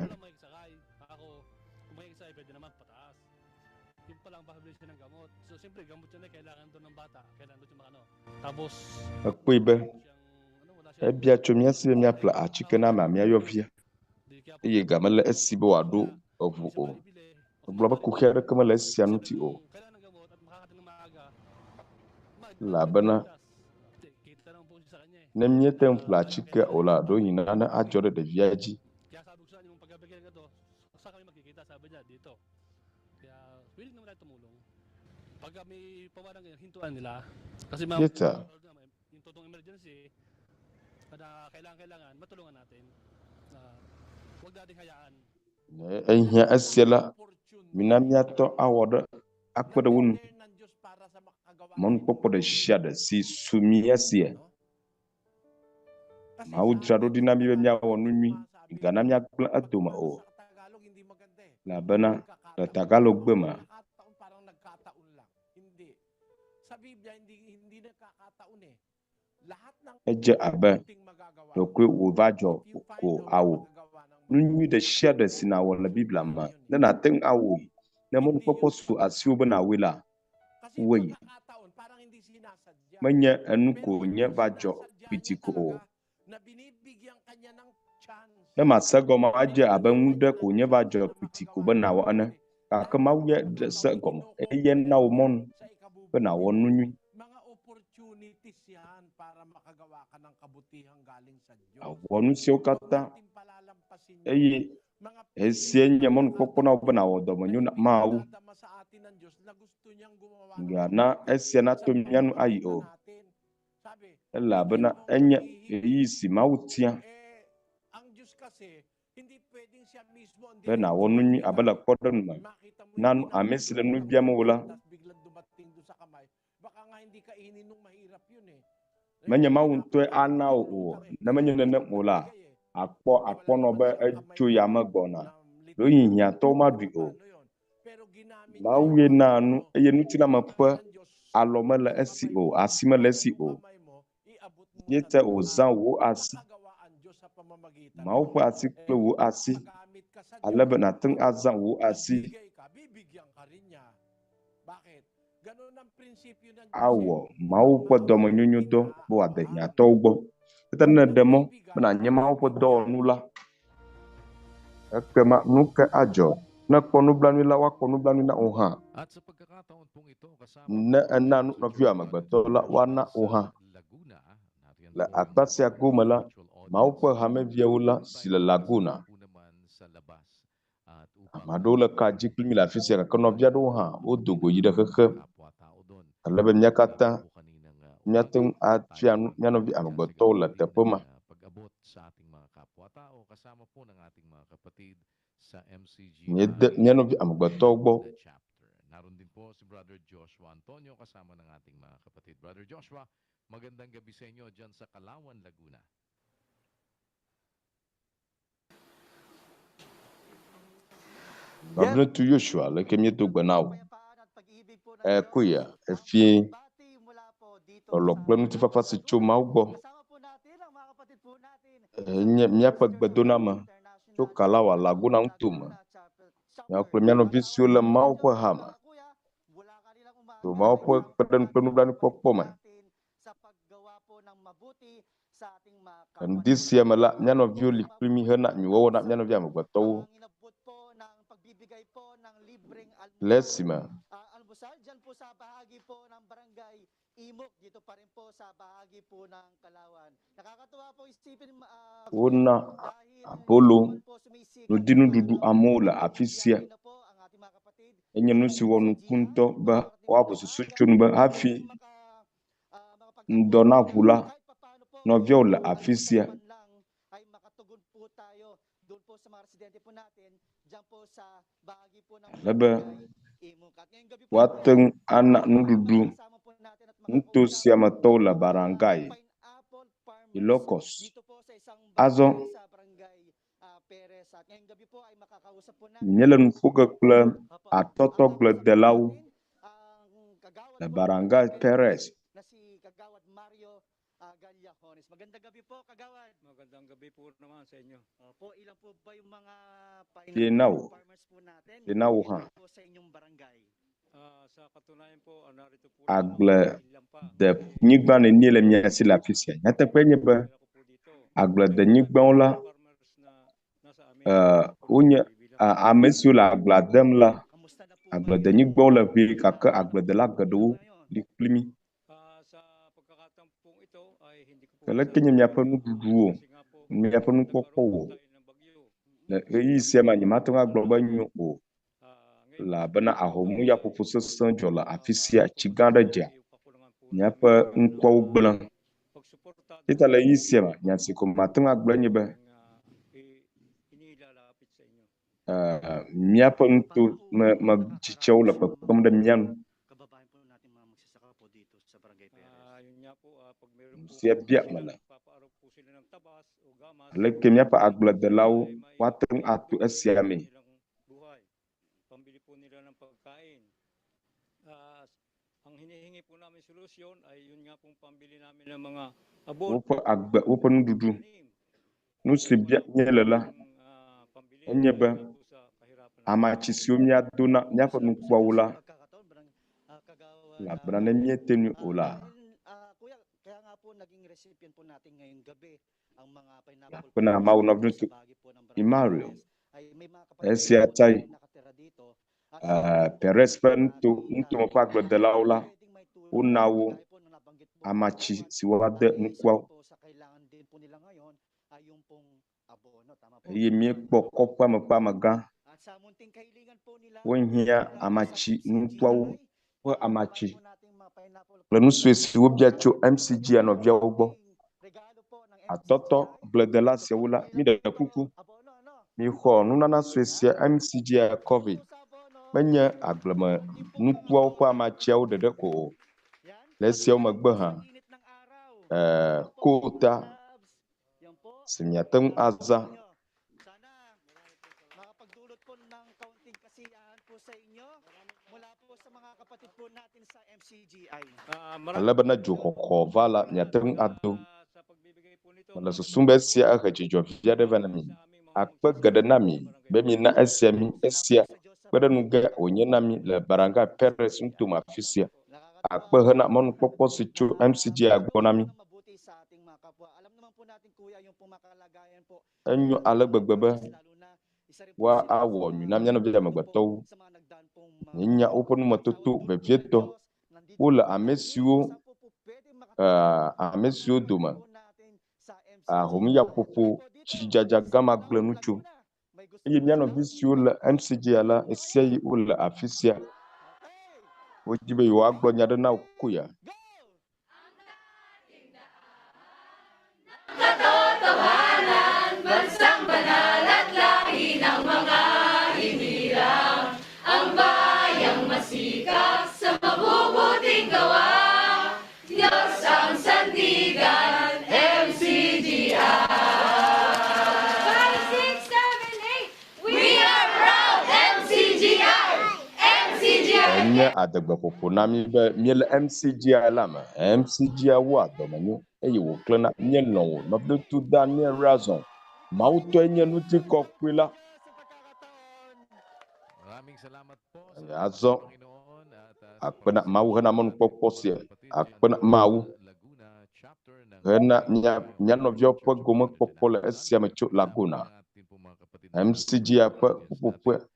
Mekpɔe be ebia tso mía si be míaƒle atike na mamea yɔvia eye ga mele esi be wòaɖo eŋu o. Megblɔ be kuxi aɖeke mele esia ŋuti o elabena ne míete ŋu ƒle atike o la, ɖewohĩ nane adzɔ ɖe ɖevia dzi. Ye ta ne ehiã esia la, mina míatɔ awɔ ɖe akpe ɖe wo ŋu. Mɔnukpɔkpɔ ɖe sia ɖe si su mía sia. Mawu dzra ɖo ɖi na mí be míawɔ nu nyui, gana míagblẽ edome o. Elabena le Tagalogbe mea, edze abe ɖekoe wòva dzɔ ko awò. Nu nyui ɖe sia ɖe si nàwɔ le Biblia me, ne nàte ŋu awɔe, ne mɔnukpɔkpɔ su asiwò be nàwɔe la, wɔe. Menye enu ko wònye va dzɔ kpiti ko o. Ne màse egɔme o, adze abe nu ɖe ko wònye va dzɔ kpiti ko be nàwɔ ene. Gake Mawu ye ɖe se egɔme eye na wò mɔnu be nàwɔ nu nyui. Àwɔ nu siawo katã eye Esia nye mɔnukpɔkpɔ na wò be nàwɔ dɔmenyo na Mawu. Mègana esia nato mía nu ayi o, elabena enye ɣeyiɣi si Mawu tia be nàwɔ nu nyui abe le kpɔɖeŋu me, na nu ame si le nu biam wò la. Menye Mawu ŋutɔe ana wò o. Ne menye nenem o la, àkpɔ akpɔnɔ be etso yame gbɔna. Ɖewohĩ hiãtɔwo maɖui o. Mawue naa nu eye ŋutilãme ƒe alɔ mele esi o, asi mele esi o. Ye ta wòzã wò asi, Mawu ƒe asi kple wò asi, ale be nàte ŋu azã wò asi awɔ Mawu ƒe dɔmenyonyo dɔ be wòade hiãtɔwo gbɔ. Eya ta ne èɖe mɔ be nànye Mawu ƒe dɔwɔnu la, ekema nu kae adzɔ? Ne èkpɔ nublanui la, woakpɔ nublanui na wò hã. Ne èna nu nɔviwò amegbetɔ la, woana wò hã. Le akpa sia gome la, Mawu ƒe hameviawo la si le Laguna. Ame aɖewo le ka dzi kpli mí le afi sia gake nɔvi aɖewo hã wodo go yi ɖe xexe ale be mía katã míate ŋu afia nu mía nɔvi amegbetɔwo le teƒe ma. Míede mía nɔvi amegbetɔwo gbɔ. Nɔviŋutsu Yosua, leke míedo gbe na wò? Ekuya, efie lɔlɔ̃ kple ŋutifafa si tso Mawu gbɔ enye míaƒe gbedoname tso Kalawa Laguna ŋutome. Míawo kple mía nɔvi siwo le Mawu ƒe ha me, to Mawu ƒe kpeɖeŋu kple nublanuikpɔkpɔ me. Le ŋdi sia me la, mía nɔviwo li kpli mí hena nyuiwɔwɔ na mía nɔvi amegbetɔwo. Le esime wona abolo, ŋdinuɖuɖu amewo le afi sia. Enye nu si wɔ nuku ŋutɔ be woabu susu tso nu be hafi ŋdɔ naʋu la, nɔviawo le afi sia. Ale be woate ŋu ana nuɖuɖu nuto sia me tɔwo le Barangay Ilocos. Azɔ míele nu ƒo ge kple atɔtɔgbledelawo le Barangay Perez. Fiẽ na wò, fiẽ na wò hã. Agble de nyigba nenie le mia si le afi sia? Nyateƒee nye be agbledenyigbawo la, eh, wonye ame siwo le agblea dem la, agbledenyigbawo le ʋɛ gake agbledela geɖewo li kpli mí. Ke leke nye miaƒe nuɖuɖuwo, miaƒe nukpɔkpɔwo? Le ɣeyiɣi sia me nyemate ŋu agblɔ be enyo o, elabena ahomuyaƒoƒo sesẽ dzɔ le afi sia, tsi gã aɖe dza, míaƒe ŋkuawo gblẽ. Eya ta le ɣeyiɣi sia me, nya si ko mate ŋu agblɔe nye be, míaƒe nuto me me tsitsiawo le kpekpem ɖe mía ŋu. Nu sia bia mele. Aleke míaƒe agbledelawo woate ŋu ato esia mee? Woƒe agbe, woƒe nuɖuɖu. Nu si bia míele la, enye be amatsi siwo míado na míaƒe nukuawo la, elabena ne míete ŋui o la, Akpe na Mawu nɔviŋutsu Emmanuel. Esia tae Perez ƒe nuto nutome ƒe agbledelawo la, wona wo amatsi si woade nukuawo. Eye míekpɔ kɔƒea me ƒe amegã. Wohiã amatsi nukuawo ƒe amatsi kple nu sue si wobia tso MCGI nɔviawo gbɔ. Atɔtɔ gbledela siawo la, míɖe kuku, mixɔ nunana sue sia MCGI COVID. Menye agbleme nukuawo ƒe amatsiawo ɖeɖe ko o. Le esiawo megbe hã, kota si miate ŋu azã. Ale be ne dzoxɔxɔ va la, miate ŋu ado. Mele susum be esia ehe dzidzɔ vi aɖe va na mi. Akpe geɖe na mi be miena esia mí. Esia kpe ɖe nu ge wònye na mí le Barangay Perez nutome afisia. Akpe hena mɔnukpɔkpɔ si tso MCGI gbɔ na mí. Enyo ale gbegbe be woawɔ nyui na mía nɔvi amegbetɔwo. Míenya woƒe numetoto vevietɔ. Wole ame siwo ame siwo dome ahomyaƒoƒo, tsidzadza gã ma gblẽ nu tso. Eye mía nɔvi siwo le MCGI la, ɣesiaɣi wole afi sia. Wodi be yewoagblɔ nya ɖe na wò koya. Katotohanan, bansang banal at lahi ng mga hinirang, ang bayang masikap sa mabubuting gawa. Diyos ang sandigan, MCGI. 5, 6, 7, 8. We are proud, MCGI! MCGI! Enye adegbeƒoƒo na mí be míele MCGI la me. MCGI wɔa dɔmenyo eye wòklẽna. Míelɔ̃ wò. Nɔviŋutsu Daniel Razon, Mawutɔe nye ŋutikɔkɔe la. Azɔ akpe na Mawu hena mɔnukpɔkpɔ sia. Akpe na Mawu hena mía mía nɔviawo ƒe gomekpɔkpɔ le esia me tso Laguna. MCGI ƒe ƒuƒoƒe.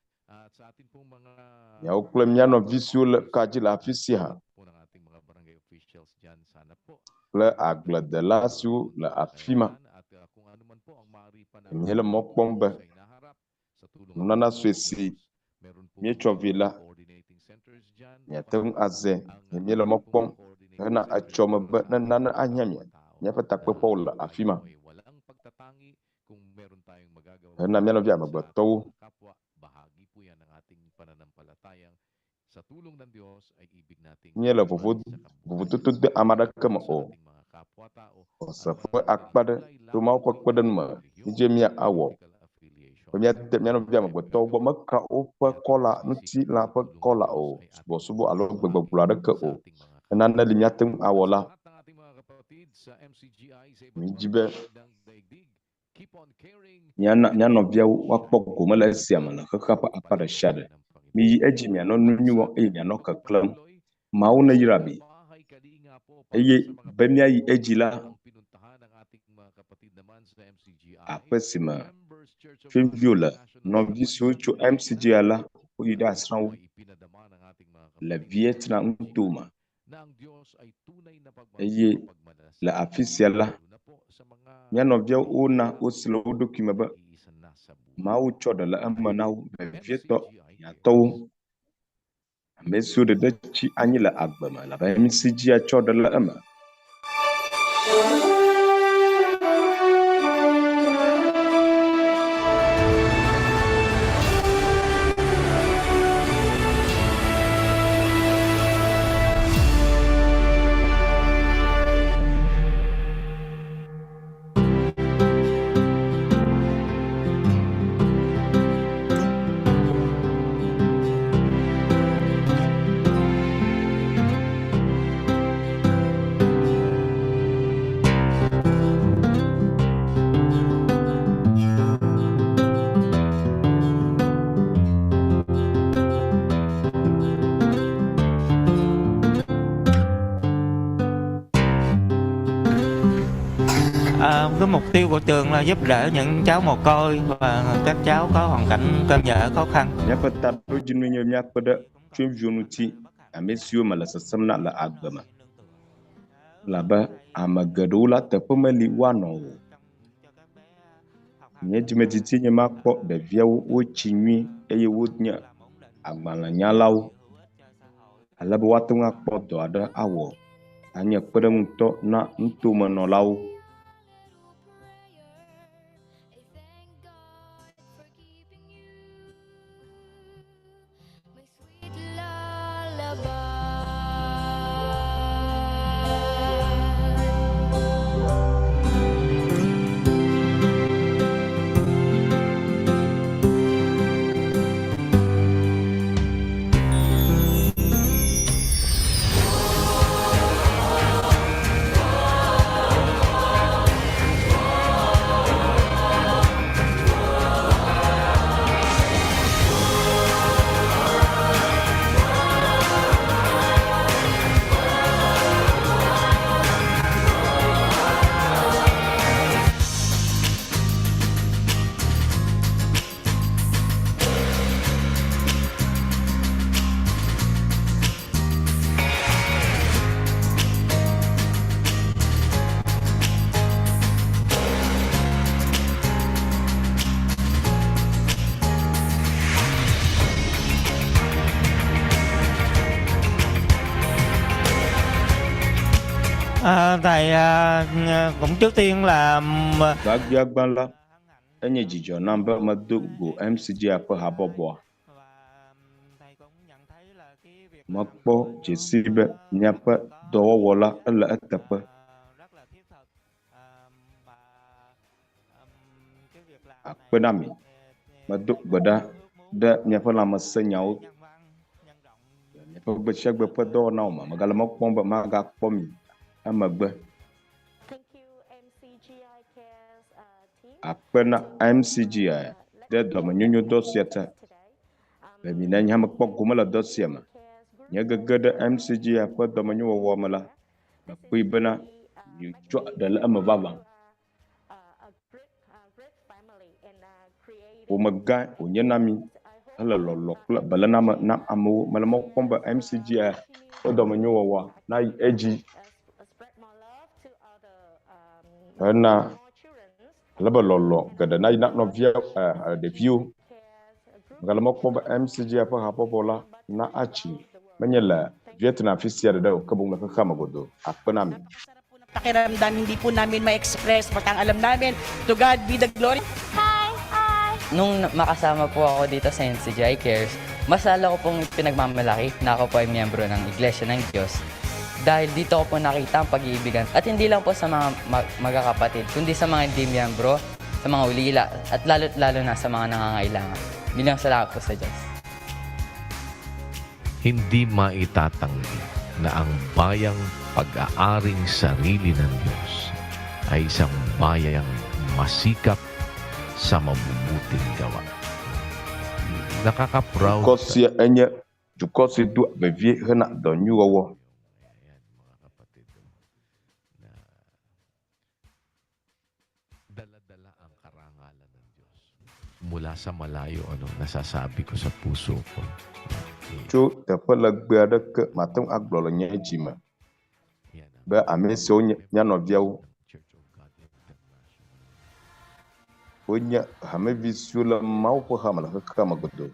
Miawo kple mía nɔvi siwo le ka dzi le afi sia hã kple agbledela siwo le afi ma. Míele mɔ kpɔm be nunana sue si míetsɔ vɛ la, miate ŋu azãe. Míele mɔ kpɔm hena etsɔme be ne nane ahiã mia, míaƒe takpeƒewo le afi ma hena mía nɔvi amegbetɔwo. Míele vovo vovototo de ame aɖeke me o. Xɔse ƒe akpa ɖe to Mawu ƒe kpeɖeŋu me dzie míawɔ be míade mía nɔvi amegbetɔwo gbɔ. Meka woƒe kɔla, ŋutilã ƒe kɔla o, subɔsubɔ alo gbegbɔgblɔ aɖeke o. Ne nane li míate ŋu awɔ la, mídi be míana mía nɔviawo woakpɔ gome le esia me le xexea ƒe akpa ɖe sia ɖe. Miyi edzi mianɔ nu nyui wɔm eye mianɔ keklẽm. Mawu neyra mi. Eye be míayi edzi la, aƒe si me tsyɔ̃eviwo le, nɔvi siwo tso MCGI la, woyi ɖasrã wo le Vietnam nutome. Eye le afi sia la, mía nɔviawo wona wose le wo ɖokui me be Mawu tsɔ ɖe le eme na wo, vevietɔ hiãtɔwo, ame siwo ɖeɖe tsi anyi le agbe me elabe MCGI tsɔ ɖe le eme. À, cái mục tiêu của trường là giúp đỡ những cháu mồ côi và các cháu có hoàn cảnh cơ nhở khó khăn. Míaƒe taɖodzinue nye míakpe ɖe tsyɔ̃eviwo ŋuti, ame siwo mele sesẽm na le agbe me, elabe ame geɖewo la, teƒe meli woanɔ o. Nye dzimedidi nye makpɔ ɖeviawo wotsi nyuie eye wonye agbalẽnyalawo ale be woate ŋu akpɔ dɔ aɖe awɔ anye kpeɖeŋutɔ na nutomenɔlawo. À, thầy à, cũng trước tiên là Gbagbiagbã la, enye dzidzɔ nam be medo go MCGI ƒe habɔbɔa. Mekpɔ dzesi be miaƒe dɔwɔwɔ la ele eteƒe. Akpe na mi. Medo gbe ɖa ɖe miaƒe lãmesẽnyawo le miaƒe gbe sia gbe ƒe dɔwɔnawo me. Megale mɔ kpɔm be magakpɔ mi emegbe. Akpe na MCGI ɖe dɔmenyonyodɔ sia ta. Be mina nye hã mekpɔ gome le dɔ sia me. Nye gege ɖe MCGI ƒe dɔmenyowɔwɔ me la, mekpɔe bena mietsɔ ɖe le eme vavã. Ƒome gã wònye na mí hele lɔlɔ kple beléname nam amewo. Mele mɔ kpɔm be MCGI ƒe dɔmenyowɔwɔa nayi edzi hena ale be lɔlɔ geɖe nayi na nɔvia ɖeviwo. Megale mɔ kpɔm be MCGI ƒe habɔbɔ la na atsi menye le Vietnam fi sia ɖeɖe o ke boŋ le xexea me godoo. Akpe na mi. Pakiramdam hindi po namin ma-express but ang alam namin, to God be the glory. Nung makasama po ako dito sa NCGI Cares, mas lalo ko pong pinagmamalaki na ako po ay miyembro ng Iglesia ng Diyos. Dahil dito ko po nakita ang pag-iibigan at hindi lang po sa mga magkakapatid, kundi sa mga hindi miyembro, sa mga ulila, at lalo't lalo na sa mga nangangailangan. Bilang salamat po sa Diyos. Hindi maitatanggi na ang bayang pag-aaring sarili ng Diyos ay isang bayang masikap sa mabubuting gawa. Nakaka-proud. Dukɔ sia enye dukɔ si doa vevie hena dɔ nyui wɔwɔ. Dala-dala ang karangalan ng Diyos. Mula sa malayo, ano, nasasabi ko sa puso ko. Tso teƒe legbe aɖe ke mate ŋu agblɔ le nye dzi me be ame siwo nye mía nɔviawo wonye hamevi siwo le Mawu ƒe hame le xexea me godoo.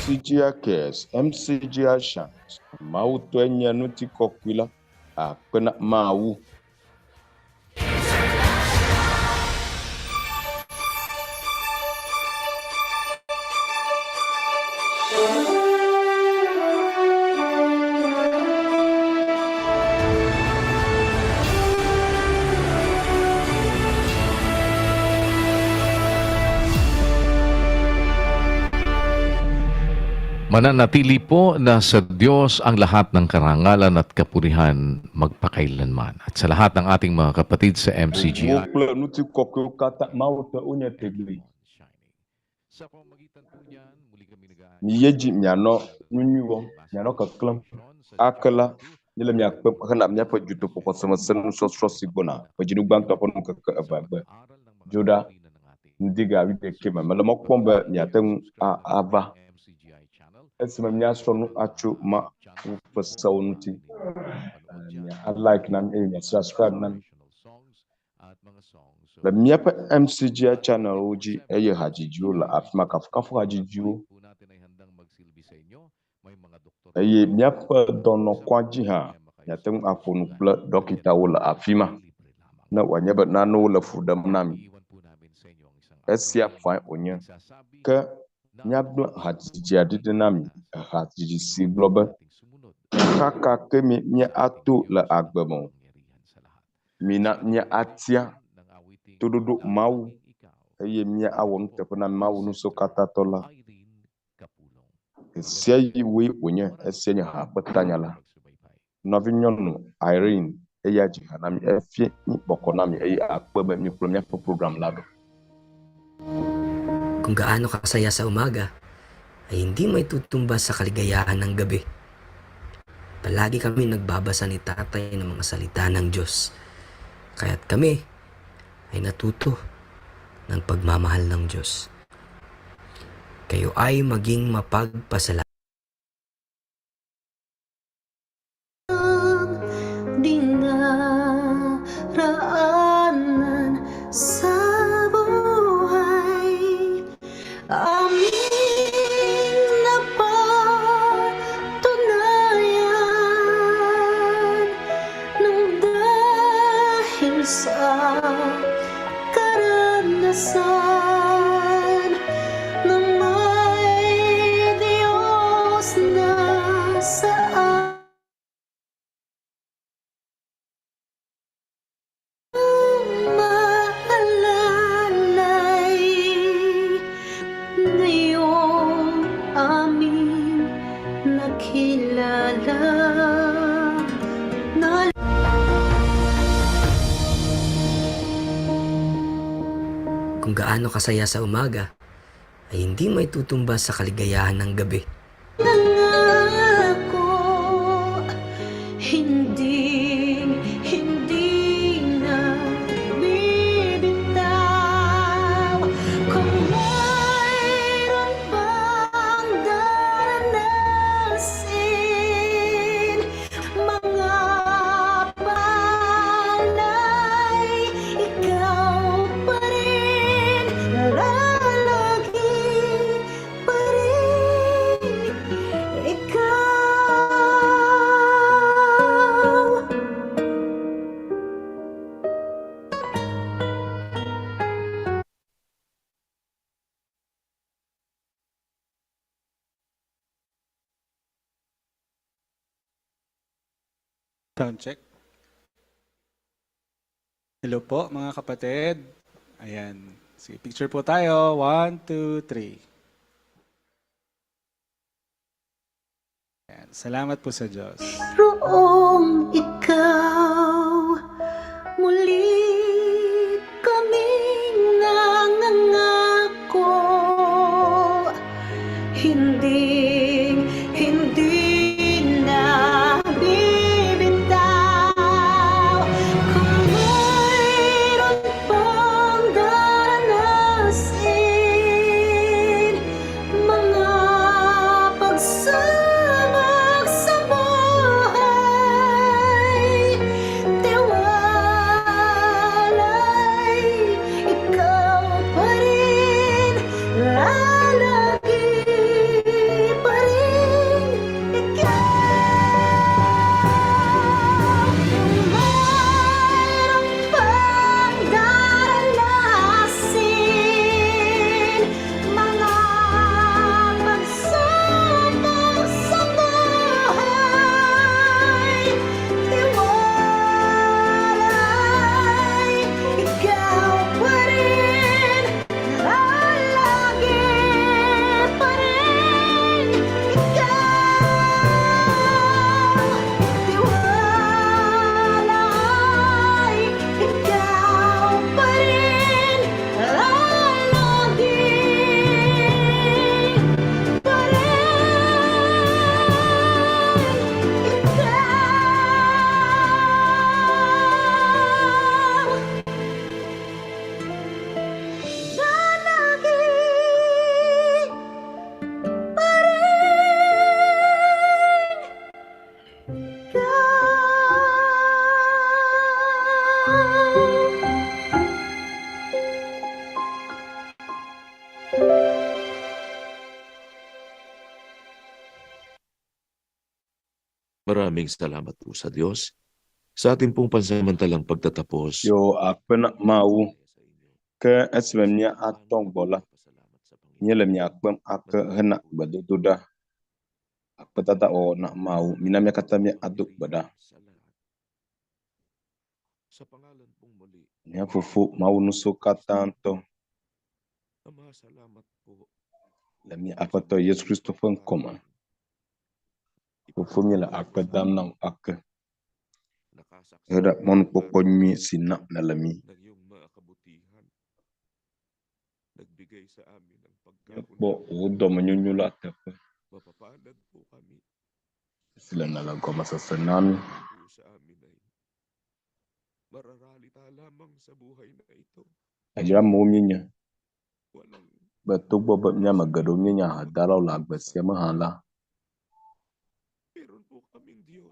MCGI Cares, MCGI Shines, Mawu tɔe nye ŋutikɔkɔe la, akpe na Mawu. Mananatili po na sa Diyos ang lahat ng karangalan at kapurihan magpakailanman. At sa lahat ng ating mga kapatid sa Wo MCGI, kple ŋutikɔkɔewo katã Mawu tɔe wonye tegbee. Miyi edzi mianɔ nu nyui wɔm, mianɔ keklẽm. Ake la, míele mia kpem hena míaƒe dutoƒoxɔsemese nusɔsrɔ̃ si gbɔna ƒe dzinu gbãtɔ ƒe ŋkeke eveagbe. Dzoɖa, ŋdi ga wuiɖekɛ me. Mele mɔ kpɔm be miate ŋu ava esime míasrɔ̃ nu atso Mawu ƒe sewo ŋuti. Mia like na mí eye mia subscribe na mí le míaƒe MCGI channelwo dzi eye hadzidziwo le afi ma, kafukafu hadzidziwo eye míaƒe dɔnɔkɔadzi hã miate ŋu aƒo nu kple ɖɔkitawo le afi ma ne wòanye be nanewo le fu ɖem na mi. Esia fae wònye. Ke míagblẽ hadzidzia ɖi ɖe na mi, hadzidzi si gblɔ be, Kaka ke mi míato le agbe me o, mina míatia toɖoɖo Mawu eye míawɔ nuteƒe na Mawu Ŋusẽkatãtɔ la. Ɣesiaɣi woe wònye, esia nye ha ƒe tanya la. Nɔvinyɔnu Irene, eya dzi ha na mi, efia mí bɔkɔ na mi eye akpe be mikplɔ míaƒe program la ɖo. Kung gaano kasaya sa umaga, ay hindi maitutumbas sa kaligayahan ng gabi. Palagi kami nagbabasa ni tatay ng mga salita ng Diyos. Kaya't kami ay natuto ng pagmamahal ng Diyos. Kayo ay maging mapagpasalamat. Dinaraanan sa buhay, aming napatunayan nang dahil sa karanasan na may Diyos na sa maalalay, ngayong aming nakilala na Kung gaano kasaya sa umaga, ay hindi maitutumbas sa kaligayahan ng gabi. Nangako, hindi, hindi na bibitaw. Kung mayroon pang daranasin, mga palay, ikaw pa rin, lalagi pa rin, ikaw. Sound check. Hello po mga kapatid. Ayan. Sige, picture po tayo. 1, 2, 3. Ayan. Salamat po sa Diyos. Roong ikaw, muli kaming nangangako, hindi, hindi na bibitaw. Kung mayroon pang daranasin, mga pagsubok sa buhay, Maraming salamat po sa Diyos sa ating pong pansamantalang pagtatapos. Yo akpe na Mawu. Ke esime mía atɔ gbɔ la, míele mia kpem ake hena gbedodoɖa, akpedada wɔwɔ na Mawu. Mina mía katã míado gbe ɖa. Sa pangalan pong muli, Mía Fofo Mawu Ŋusẽkatãtɔ, Ama, salamat po. le mía Aƒetɔ Yesu Kristo ƒe ŋkɔme, Fofo míele akpe dam na wò ake heɖe mɔnukpɔkpɔ nyui si na nèle mí. Ng iyong mga kabutihan. Nagbigay sa amin ng Míekpɔ wò dɔmenyonyo la teƒe Mapapalad po kami esi le nèle gɔmesese na mí. po sa amin ay mararalita lamang sa buhay na ito. Èdzra amewo míenye be togbɔ be mía ame geɖewo míenye ahedalawo le agbe sia me hã la,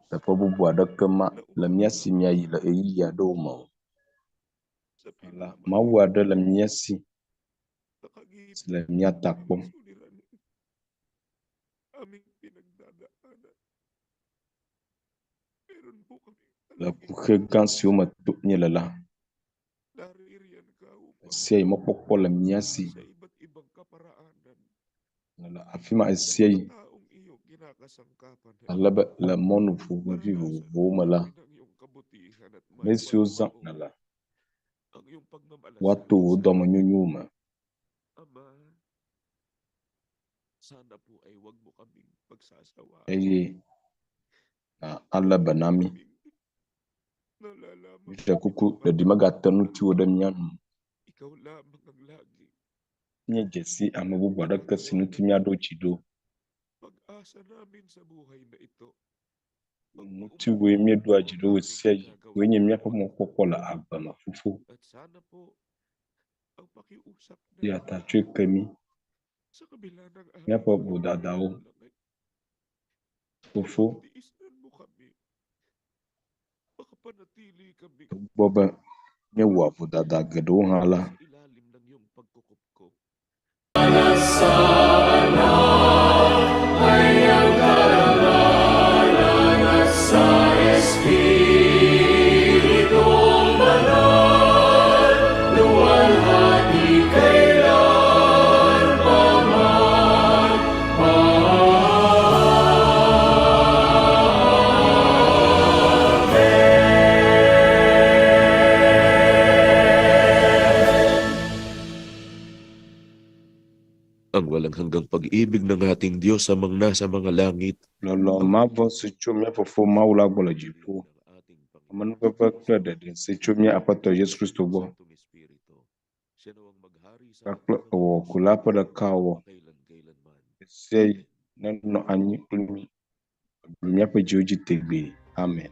teƒe bubu aɖeke ma le mía si míayi le ɣeyiɣi aɖewo me o. La, Mawu aɖe le mía si si le mía ta kpɔm. Aming pinagdadaanan. Meron po kami Le kuxi gã siwo me tom míele la, naririyan ka upang esia yi mɔkpɔkpɔ le mía si. sa iba't ibang kaparaanan Le afi ma esia yi taong iyong kinakasangkapan ale be le mɔnu ƒomevi vovovowo me la, ng iyong kabutihan at ame siwo zãm nèle, ang iyong pagmamalasakit woato wò sa dɔmenyonyowo me. Ama, sana po ay huwag mo kaming pagsasawaan. Eye na alé be na mí. Nalalaman Míeɖe kuku ɖeɖi megate ŋutiwò ɖe mía nu. ikaw lamang ang lagi Míedze si ame bubu aɖeke si ŋuti míaɖo dzi ɖo. pag-asa namin sa buhay na ito. Ŋutiwòe míeɖoa dzi ɖo ɣesiaɣi. Wòe nye míaƒe mɔkpɔkpɔ le agbe me, Fofo. At sana po ang pakiusap Eya ta tsɔe ke mí sa kabila ng aming míaƒe vodadawo. Fofo, tiisan mo kami. Makapanatili kami togbɔ be míewɔa vodada geɖewo hã la, sa ilalim ng iyong pagkukupkop. Sana ay ang karangalan at sa Espiritong Banal, luwalhati kailan pa man. Ang walang hanggang pag-ibig ng ating Diyos amang nasa mga langit Lɔlɔ̃ mavɔ si tso mía Fofo Mawu la gbɔ le dziƒo, amenuveve kple ɖeɖe si tso mía Aƒetɔ Yesu Kristo gbɔ, kpakple ewɔwɔku la ƒe ɖekawɔwɔ ɣesiaɣi nenɔ anyi kpli mí wòaɖu míaƒe dziwo dzi tegbee. Amen.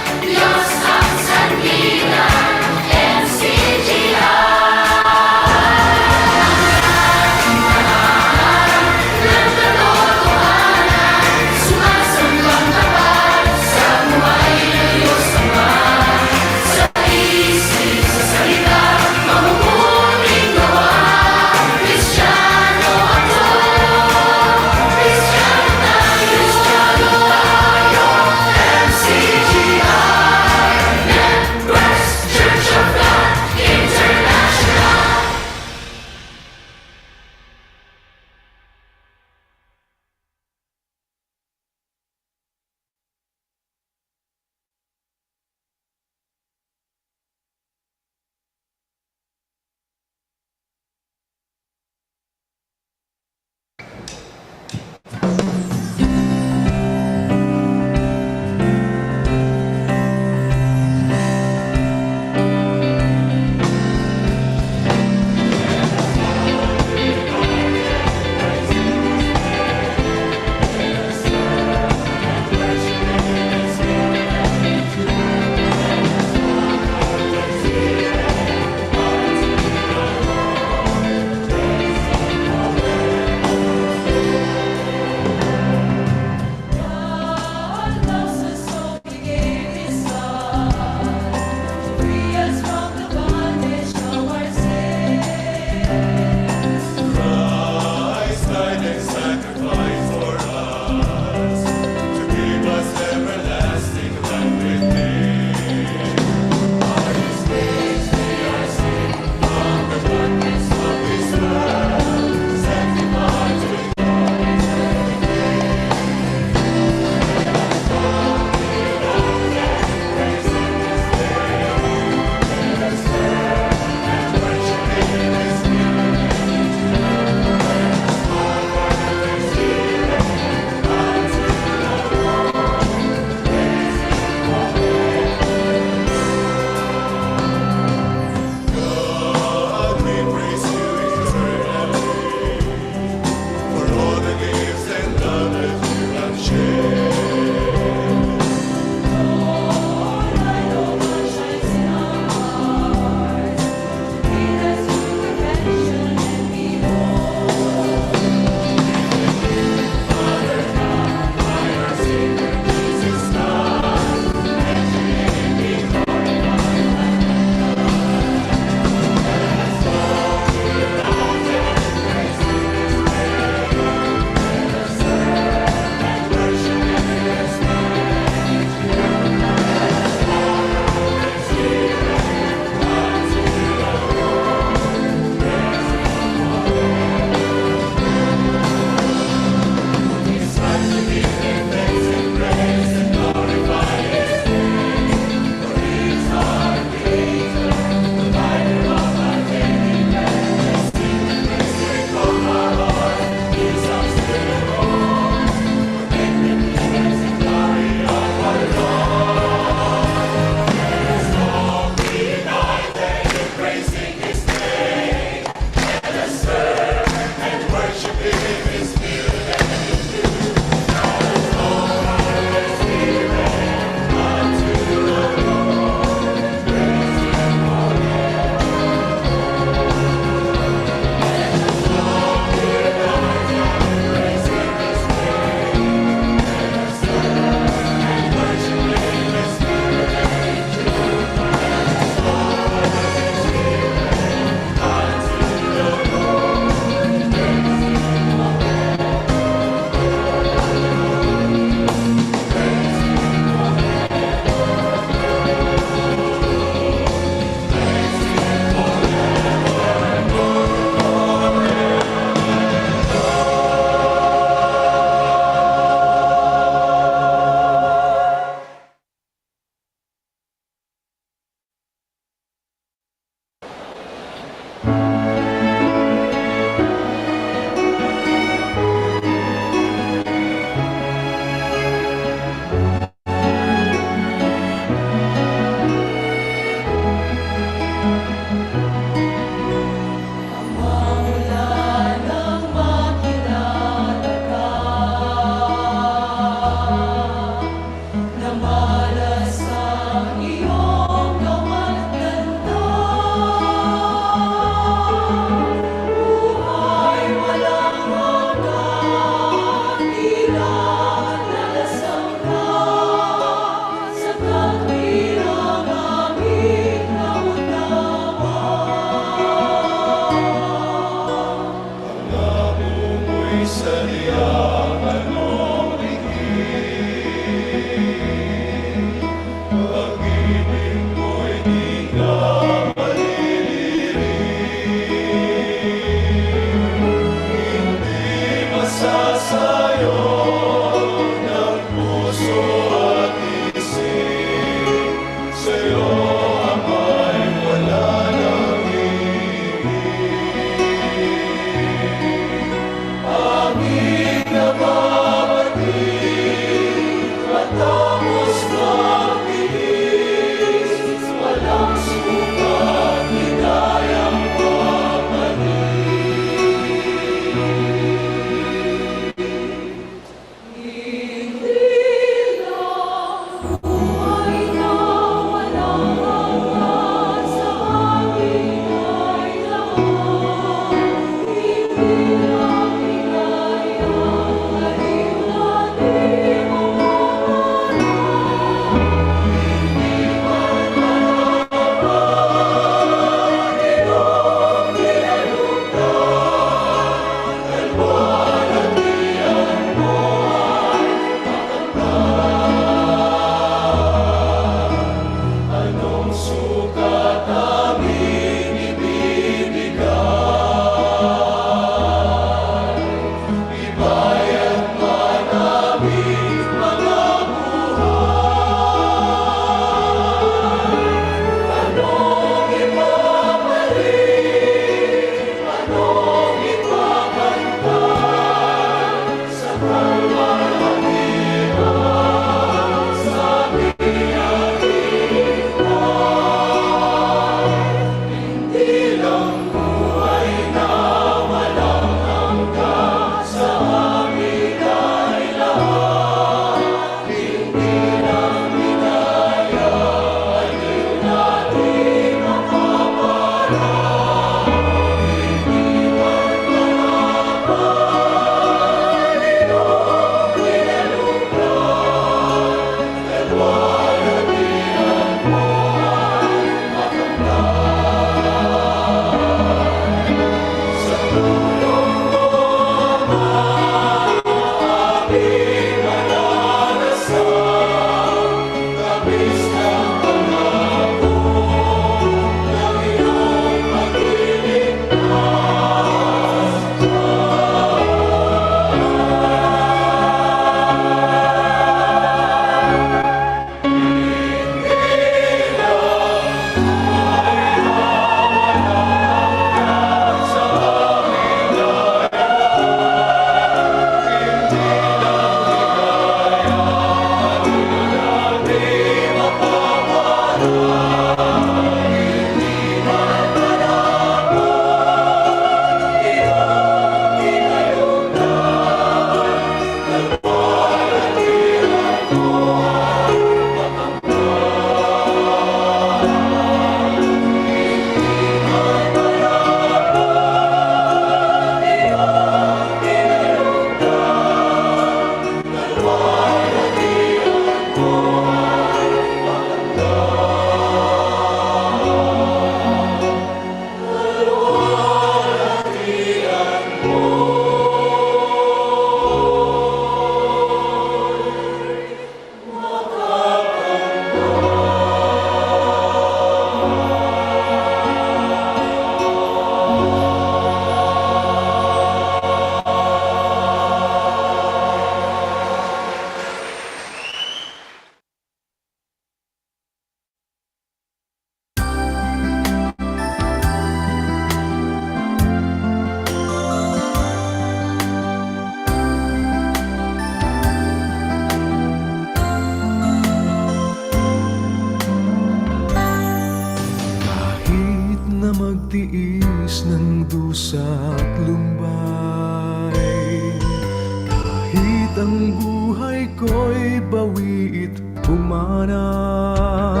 Ang buhay ko'y bawiit pumanaw.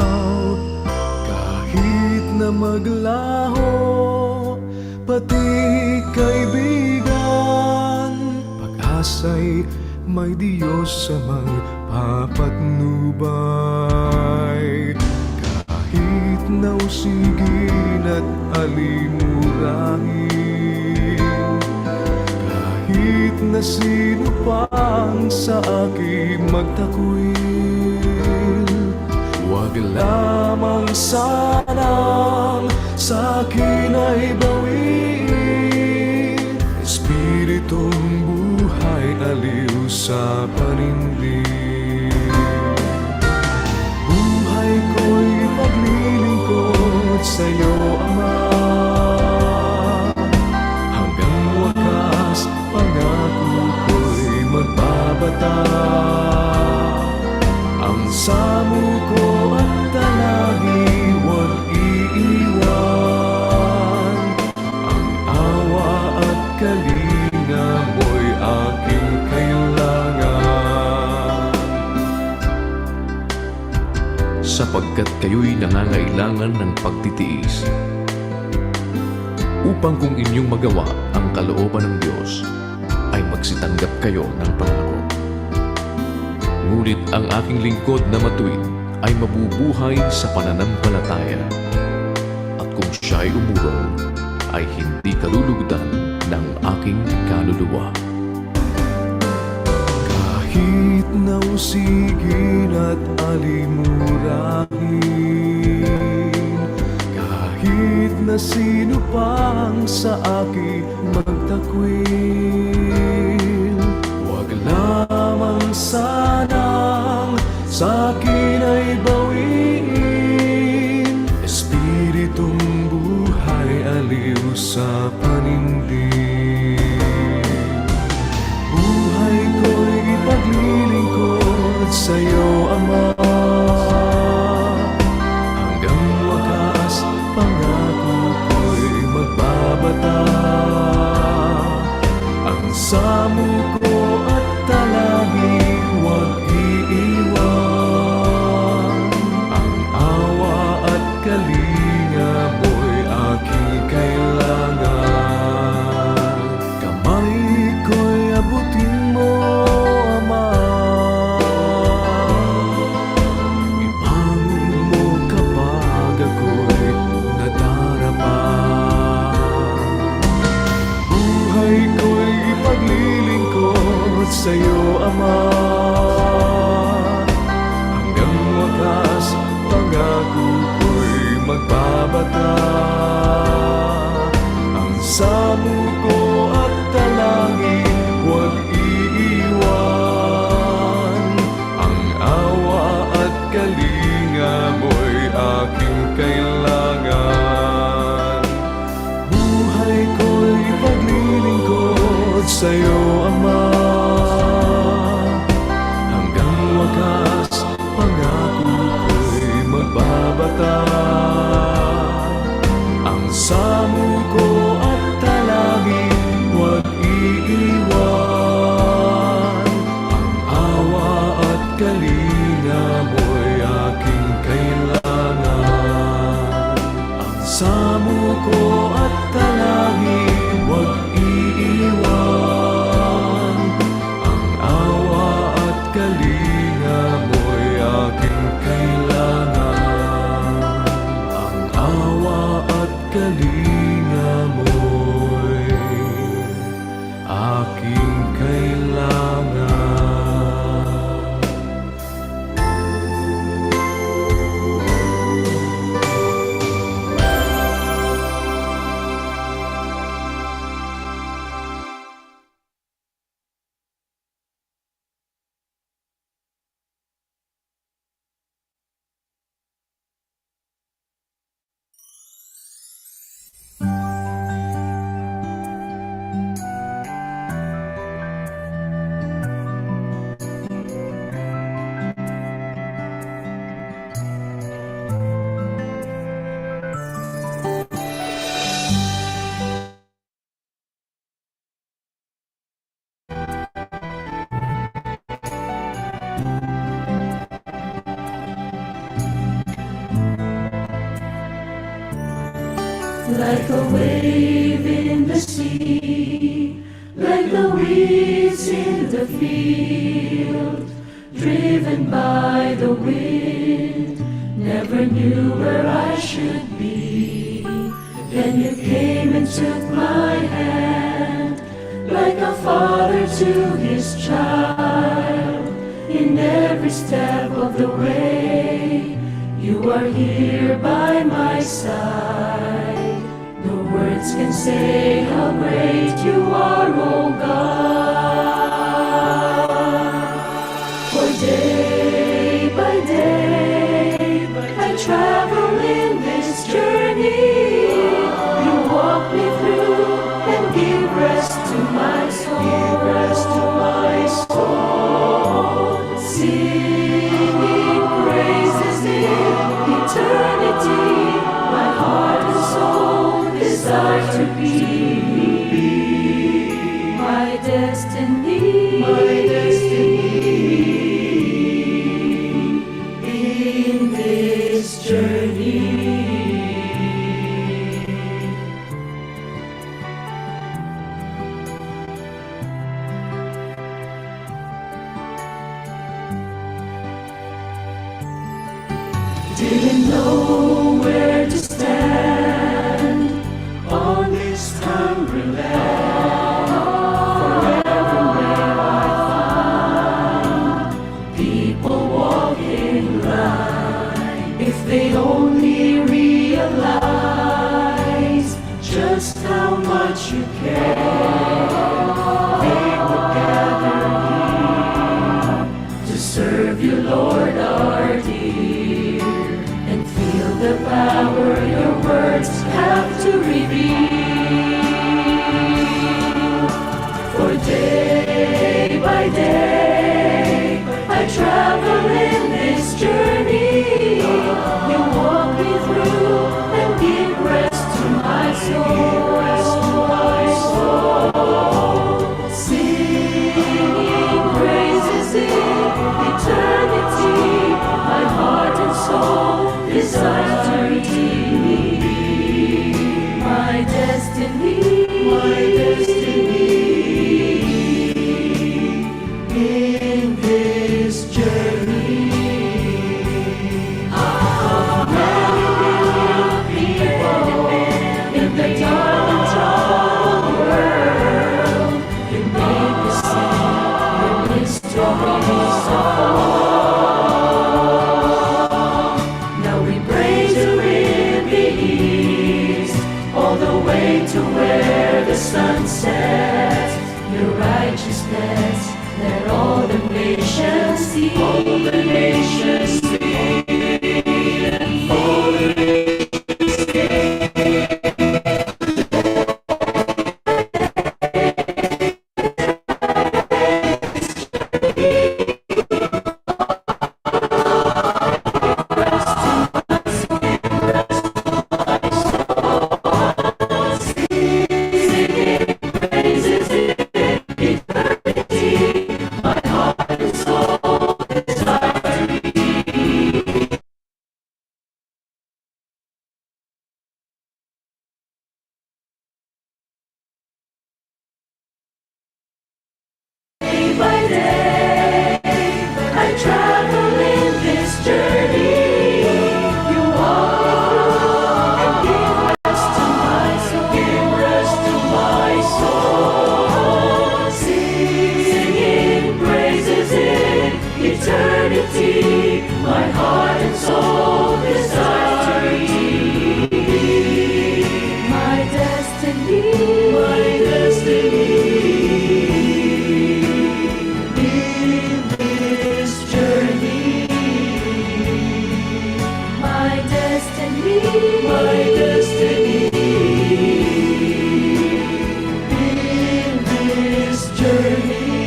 Kahit na maglaho, pati kaibigan, pag-asa'y may Diyos amang papatnubay. Kahit na usigin at alimurahin, kahit na sino pang sa akin magtakwil, huwag lamang sanang sa akin ay bawiin. Espiritong buhay aliw sa panindig. Buhay ko'y paglilingkod sa'yo, Ama. Hanggang wakas, pangako ko'y magbabata. Ang samo ko at talagi, huwag iiwan. Ang awa at kalinga mo'y aking kailangan. Sapagkat kayo'y nangangailangan ng pagtitiis, upang kung inyong magawa ang kalooban ng Diyos, ay magsitanggap kayo ng pangako. Ngunit ang aking lingkod na matuwid ay mabubuhay sa pananampalataya. At kung siya'y umurong, ay hindi kalulugdan ng aking kaluluwa. Kahit na usigin at alimurahin, kahit na sino pang sa akin magtakwil, huwag lamang sanang sa akin ay bawiin. Espiritong buhay aliw sa panindig. Buhay ko'y ipaglilingkod sa'yo, Ama. Hanggang wakas, pangako ko'y magbabata. Ang samo ko at talagi, huwag iiwan. Ang awa at kalinga mo'y aking kailangan. Kamay ko'y abutin mo, Ama. Ibangon mo kapag ako'y nadarapa. Buhay ko'y ipaglilingkod sa'yo, Ama. Hanggang wakas, pangako ko'y magbabata. Ang samo ko at talangin, huwag iiwan. Ang awa at kalinga mo'y aking kailangan. Buhay ko'y paglilingkod sa'yo, Ama. Hanggang wakas, pangako ko'y magbabata. Ang samo ko at talangin, huwag iiwan. Ang awa at kalinga mo'y aking kailangan. Ang samo ko at talangin, huwag iiwan. Ang awa at kalinga mo'y aking kailangan. Ang awa at kalinga mo'y aking kailangan. Like a wave in the sea, like the weeds in the field, driven by the wind, never knew where I should be. Then you came and took my hand, like a father to his child. In every step of the way, you are here by my side. No words can say how great you are, O God. For day by day, I travel in this journey. You walk me through and give rest to my soul. Give rest to my soul. Singing praises in eternity, my heart and soul desire to be. My destiny, my destiny, in this journey. Didn't know where to stand on this hungry land. Forever may I find people walking blind. If they only realize just how much you care, they would gather here to serve you, Lord, our dear, and feel the power your words have to reveal. For day by day, I travel in this journey. You walk me through and give rest to my soul. Rest to my soul. Singing praises in eternity, my heart and soul desire to be my destiny, my destiny in this journey. Many billion people in the dark and troubled world, you made the see the mysteries of Now we praise you in the east, all the way to where the sun sets. Your righteousness, let all the nations see. All the nations see. All the nations see. Praises in eternity, my heart and soul desire to be. Day by day, I travel in this journey. You walk me through and give rest to my soul. Give rest to my soul. Singing praises in eternity, my heart and soul desire to be. My destiny, my destiny. In this journey, my destiny, my destiny. In this journey,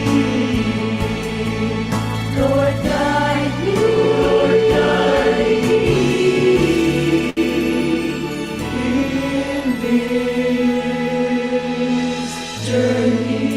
Lord, guide me, Lord, guide me. In this journey.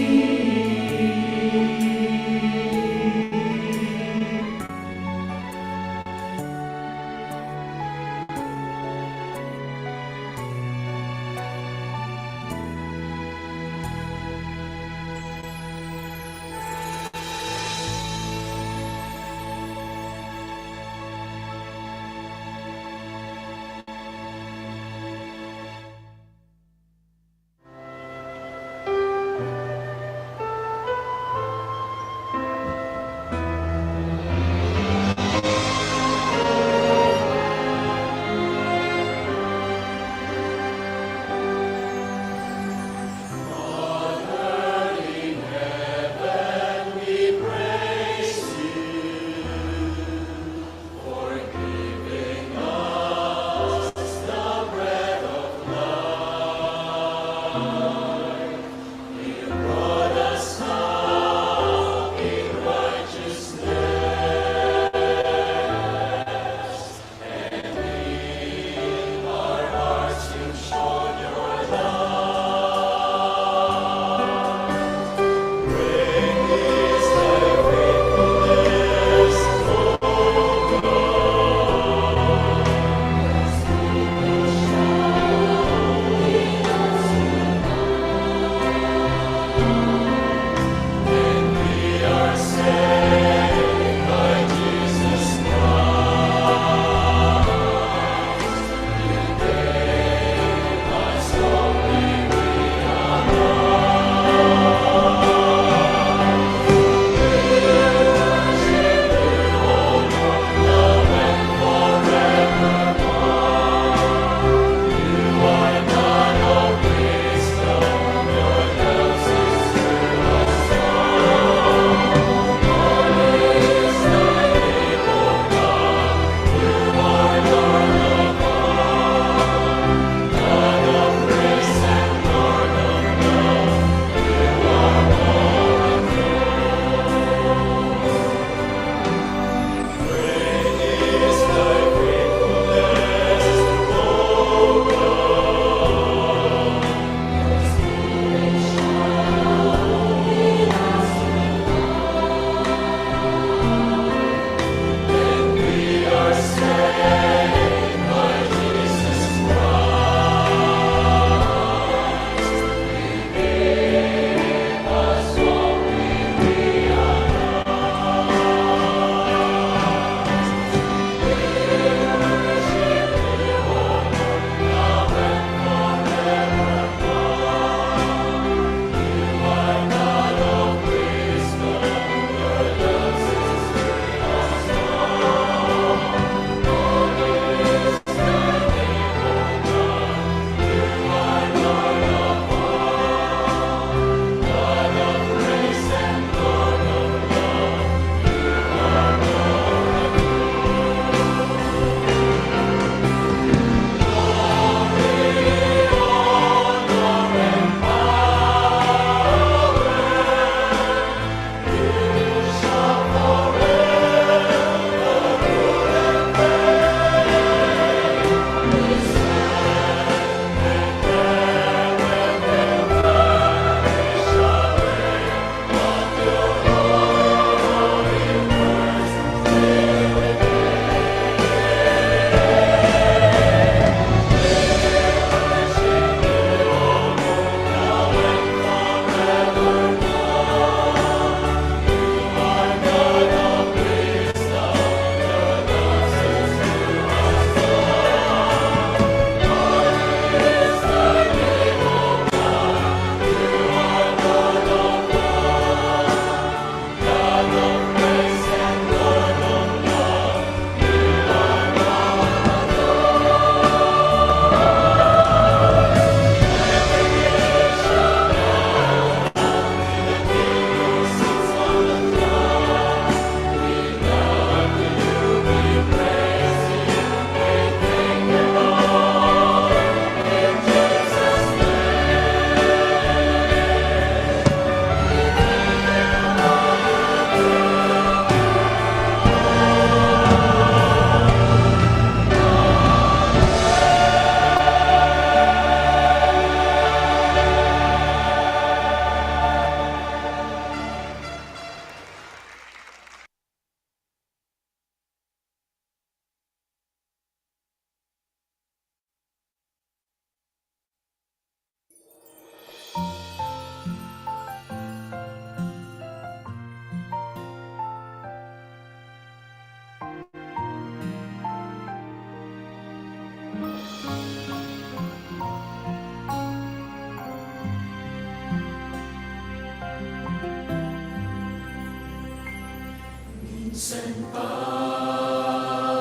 Minsan pang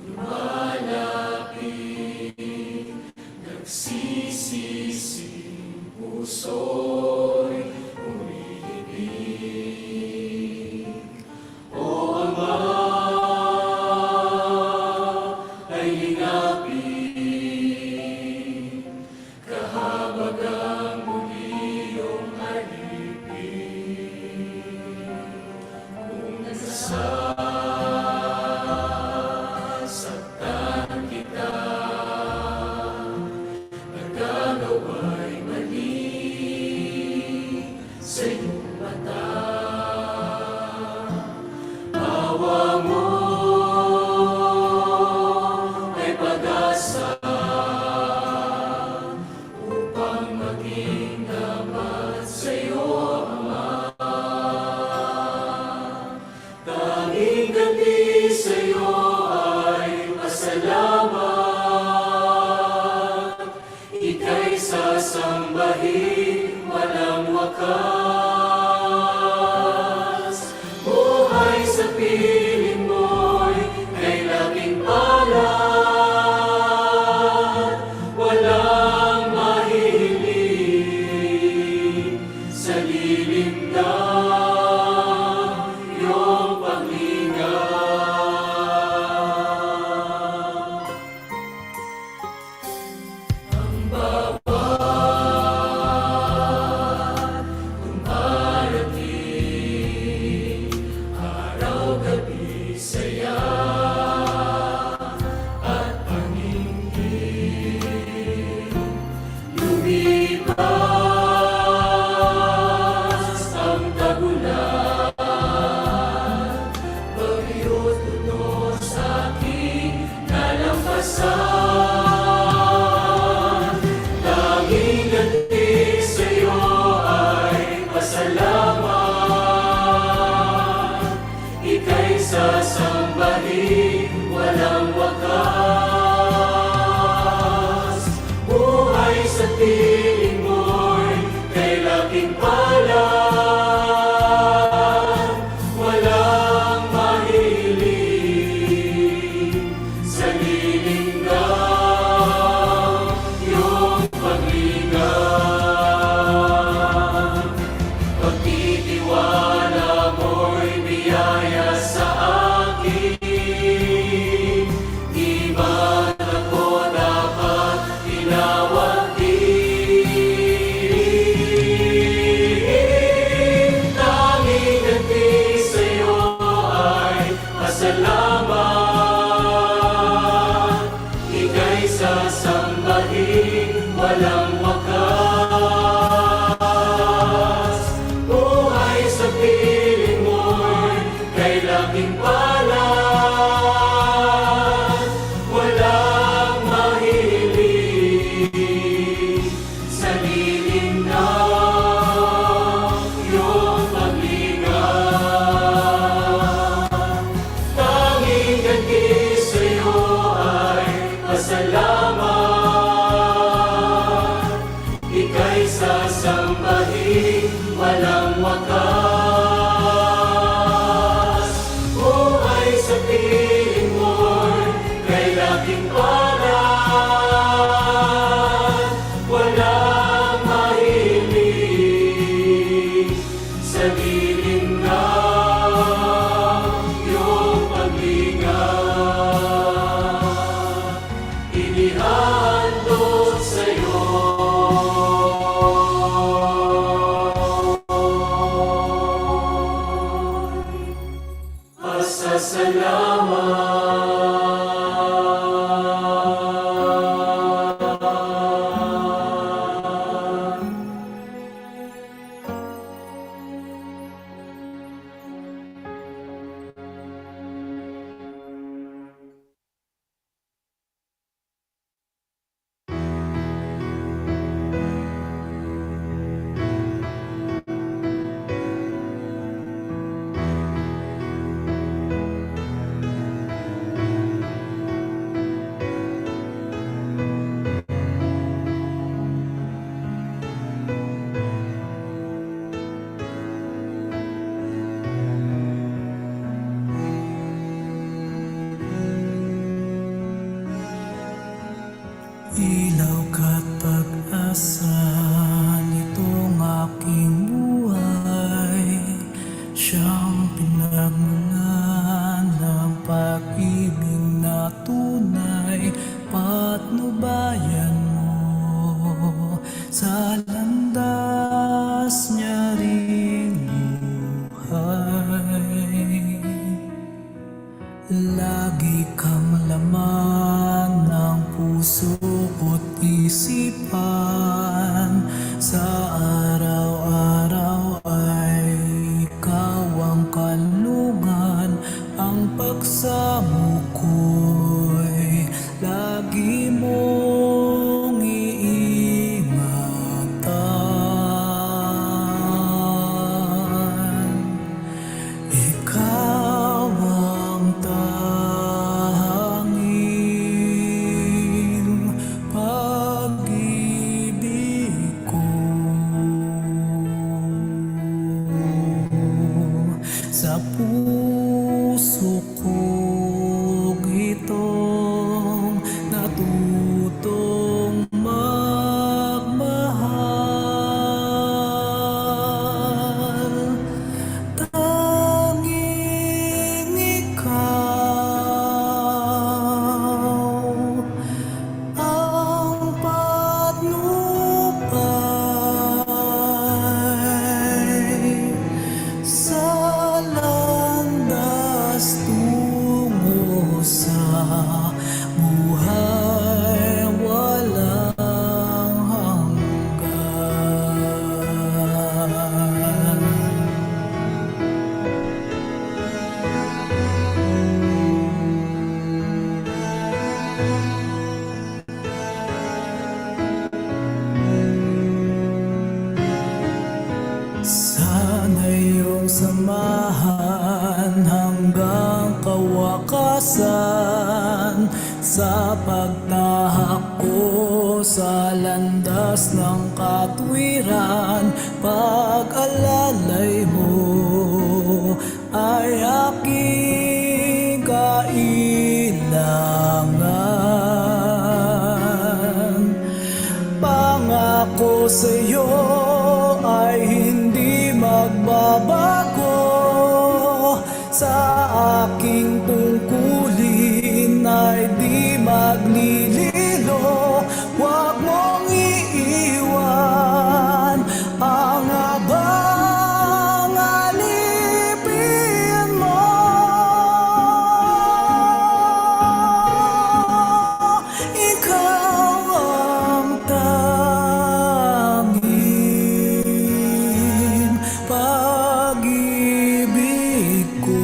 lumalapit, nagsisisi, puso'y umiibig. O Ama, ay lingapin, kahabagang muli iyong alipin. Kung nasasaktan kita, nagagawa'y mali sa iyong mata. Awa mo ay pag-asa upang maging dapat sa iyo, Ama. Tanging ganti sa iyo ay pasalamat, ika'y sasambahin walang wakas. Buhay sa piling mo'y kay laking palad, walang mahihiling sa lilim ng iyong paglinga. Ang bawat dumarating, araw-gabi saya at paningin. Lumipas ang tagulan, bagyo't unos aking nalampasan. Tanging ganti sa'yo ay pasalamat, ika'y sasambahin walang wakas. Buhay sa piling mo'y kay laking palad, walang mahiling sa lilim ng iyong paglinga. Pagtitiwala mo'y biyaya sa akin, di man ako dapat tinawagin. Tanging ganti sa'yo ay pasalamat, ika'y sasambahin walang wakas. Buhay sa piling mo'y kay laking palad, walang mahiling sa lilim ng iyong paglinga. Tanging ganti sa'yo ay pasalamat, ika'y sasambahin walang wakas. Buhay sa piling mo'y kay laking palad, walang mahiling sa lilim ng iyong paglinga. Inihandog sa'yo. Pasasalamat. pag-ibig na tunay, patnubayan mo sa landas niya ring buhay. Lagi kang laman ng puso ko't isipan. Sa araw-araw ay ikaw ang kanlungan, ang pagsamo ko'y lagi mong iingatan. Ikaw ang tanging pag-ibig ko. Sa puso kong itong natutong magmahal. Tanging ikaw ang patnubay sa landas tungo sa buhay walang hanggan. Sana iyong samahan hanggang kawakasan sa pagtahak ko sa landas ng katwiran. Pag-alalay mo ay aking kailangan. Pangako sa'yo ay hindi magbabago. Sa aking tungkulin ay di maglililo. Huwag mong iiwan ang abang alipin mo. Ikaw ang tanging pag-ibig ko.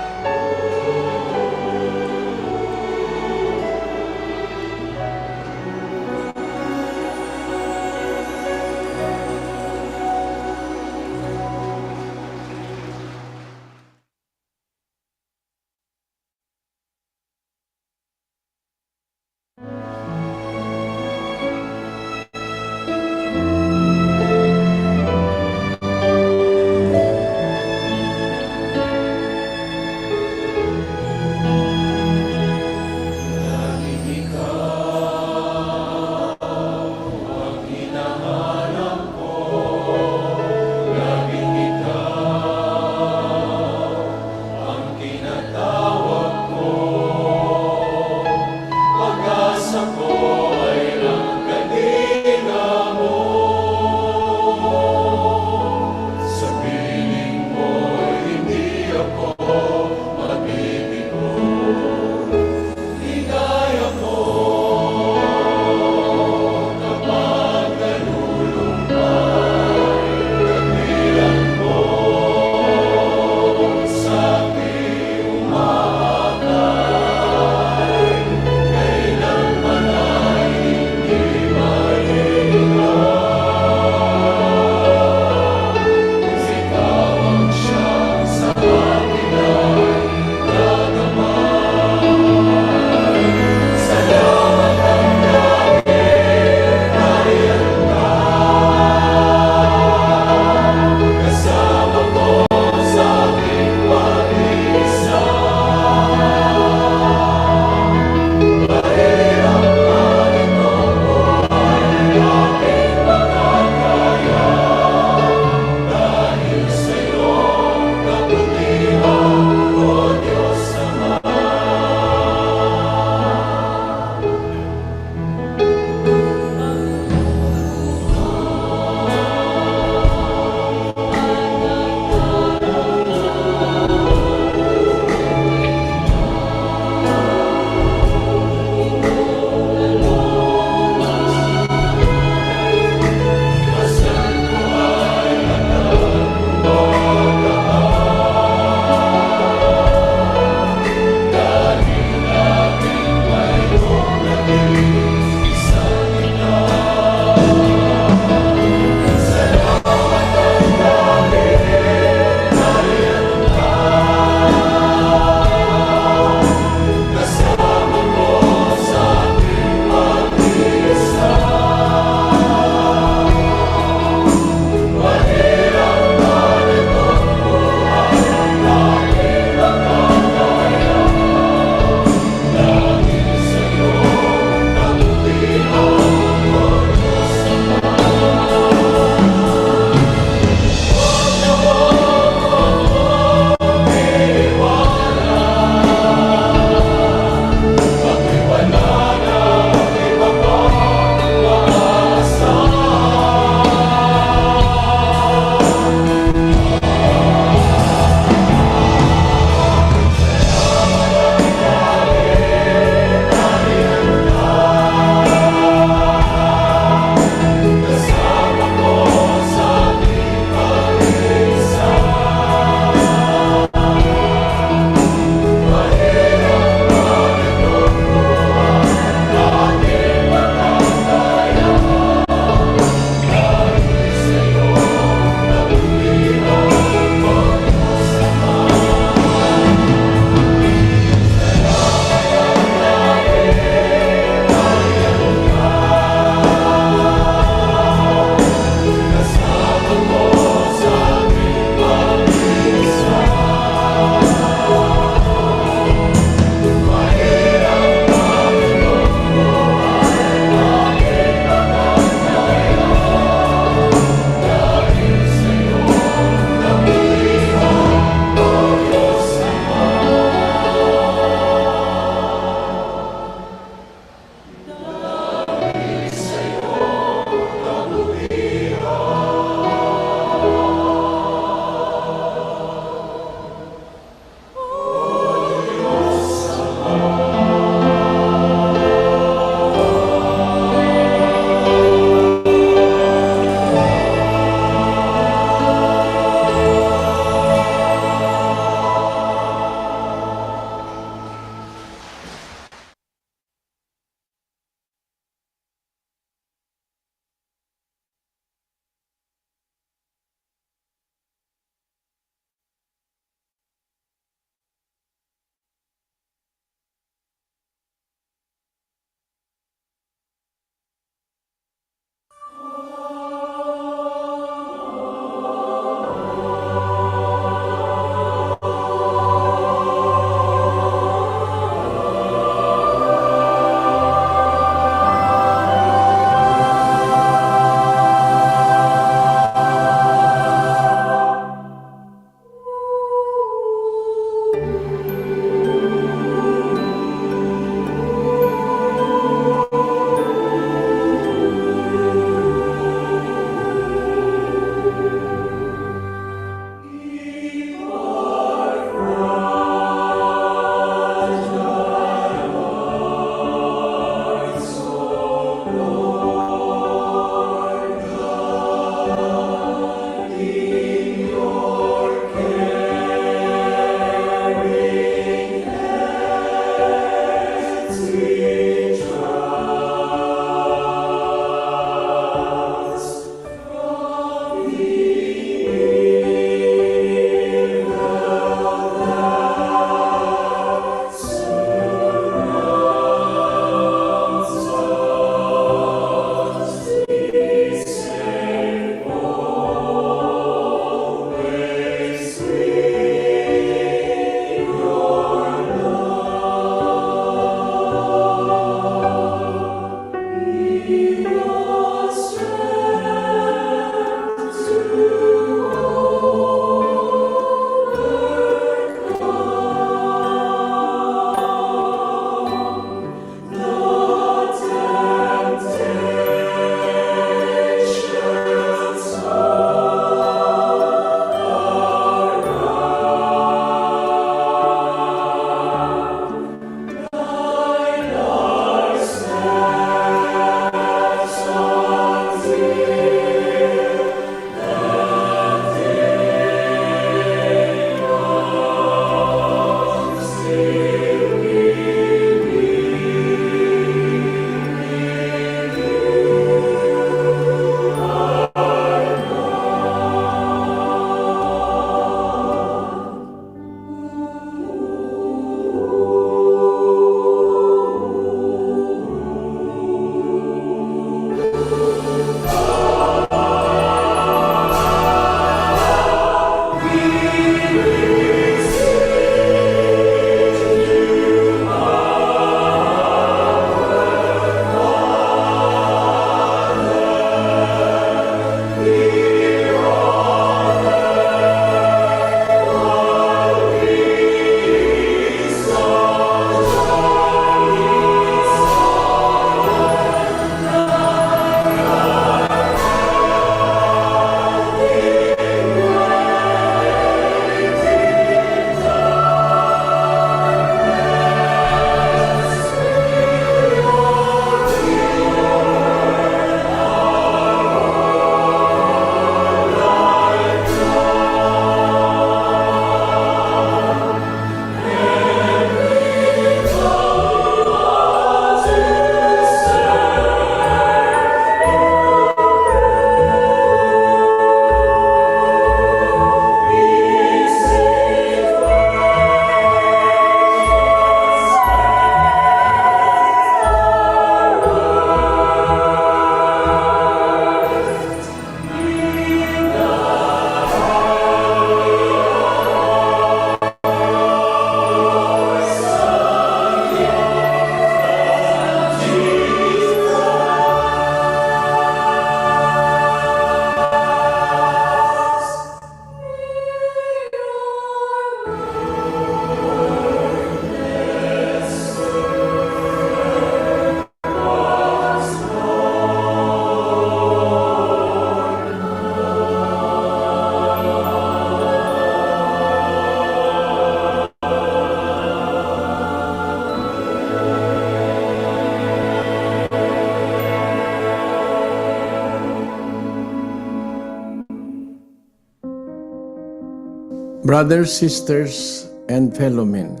Brothers, sisters, and fellow men,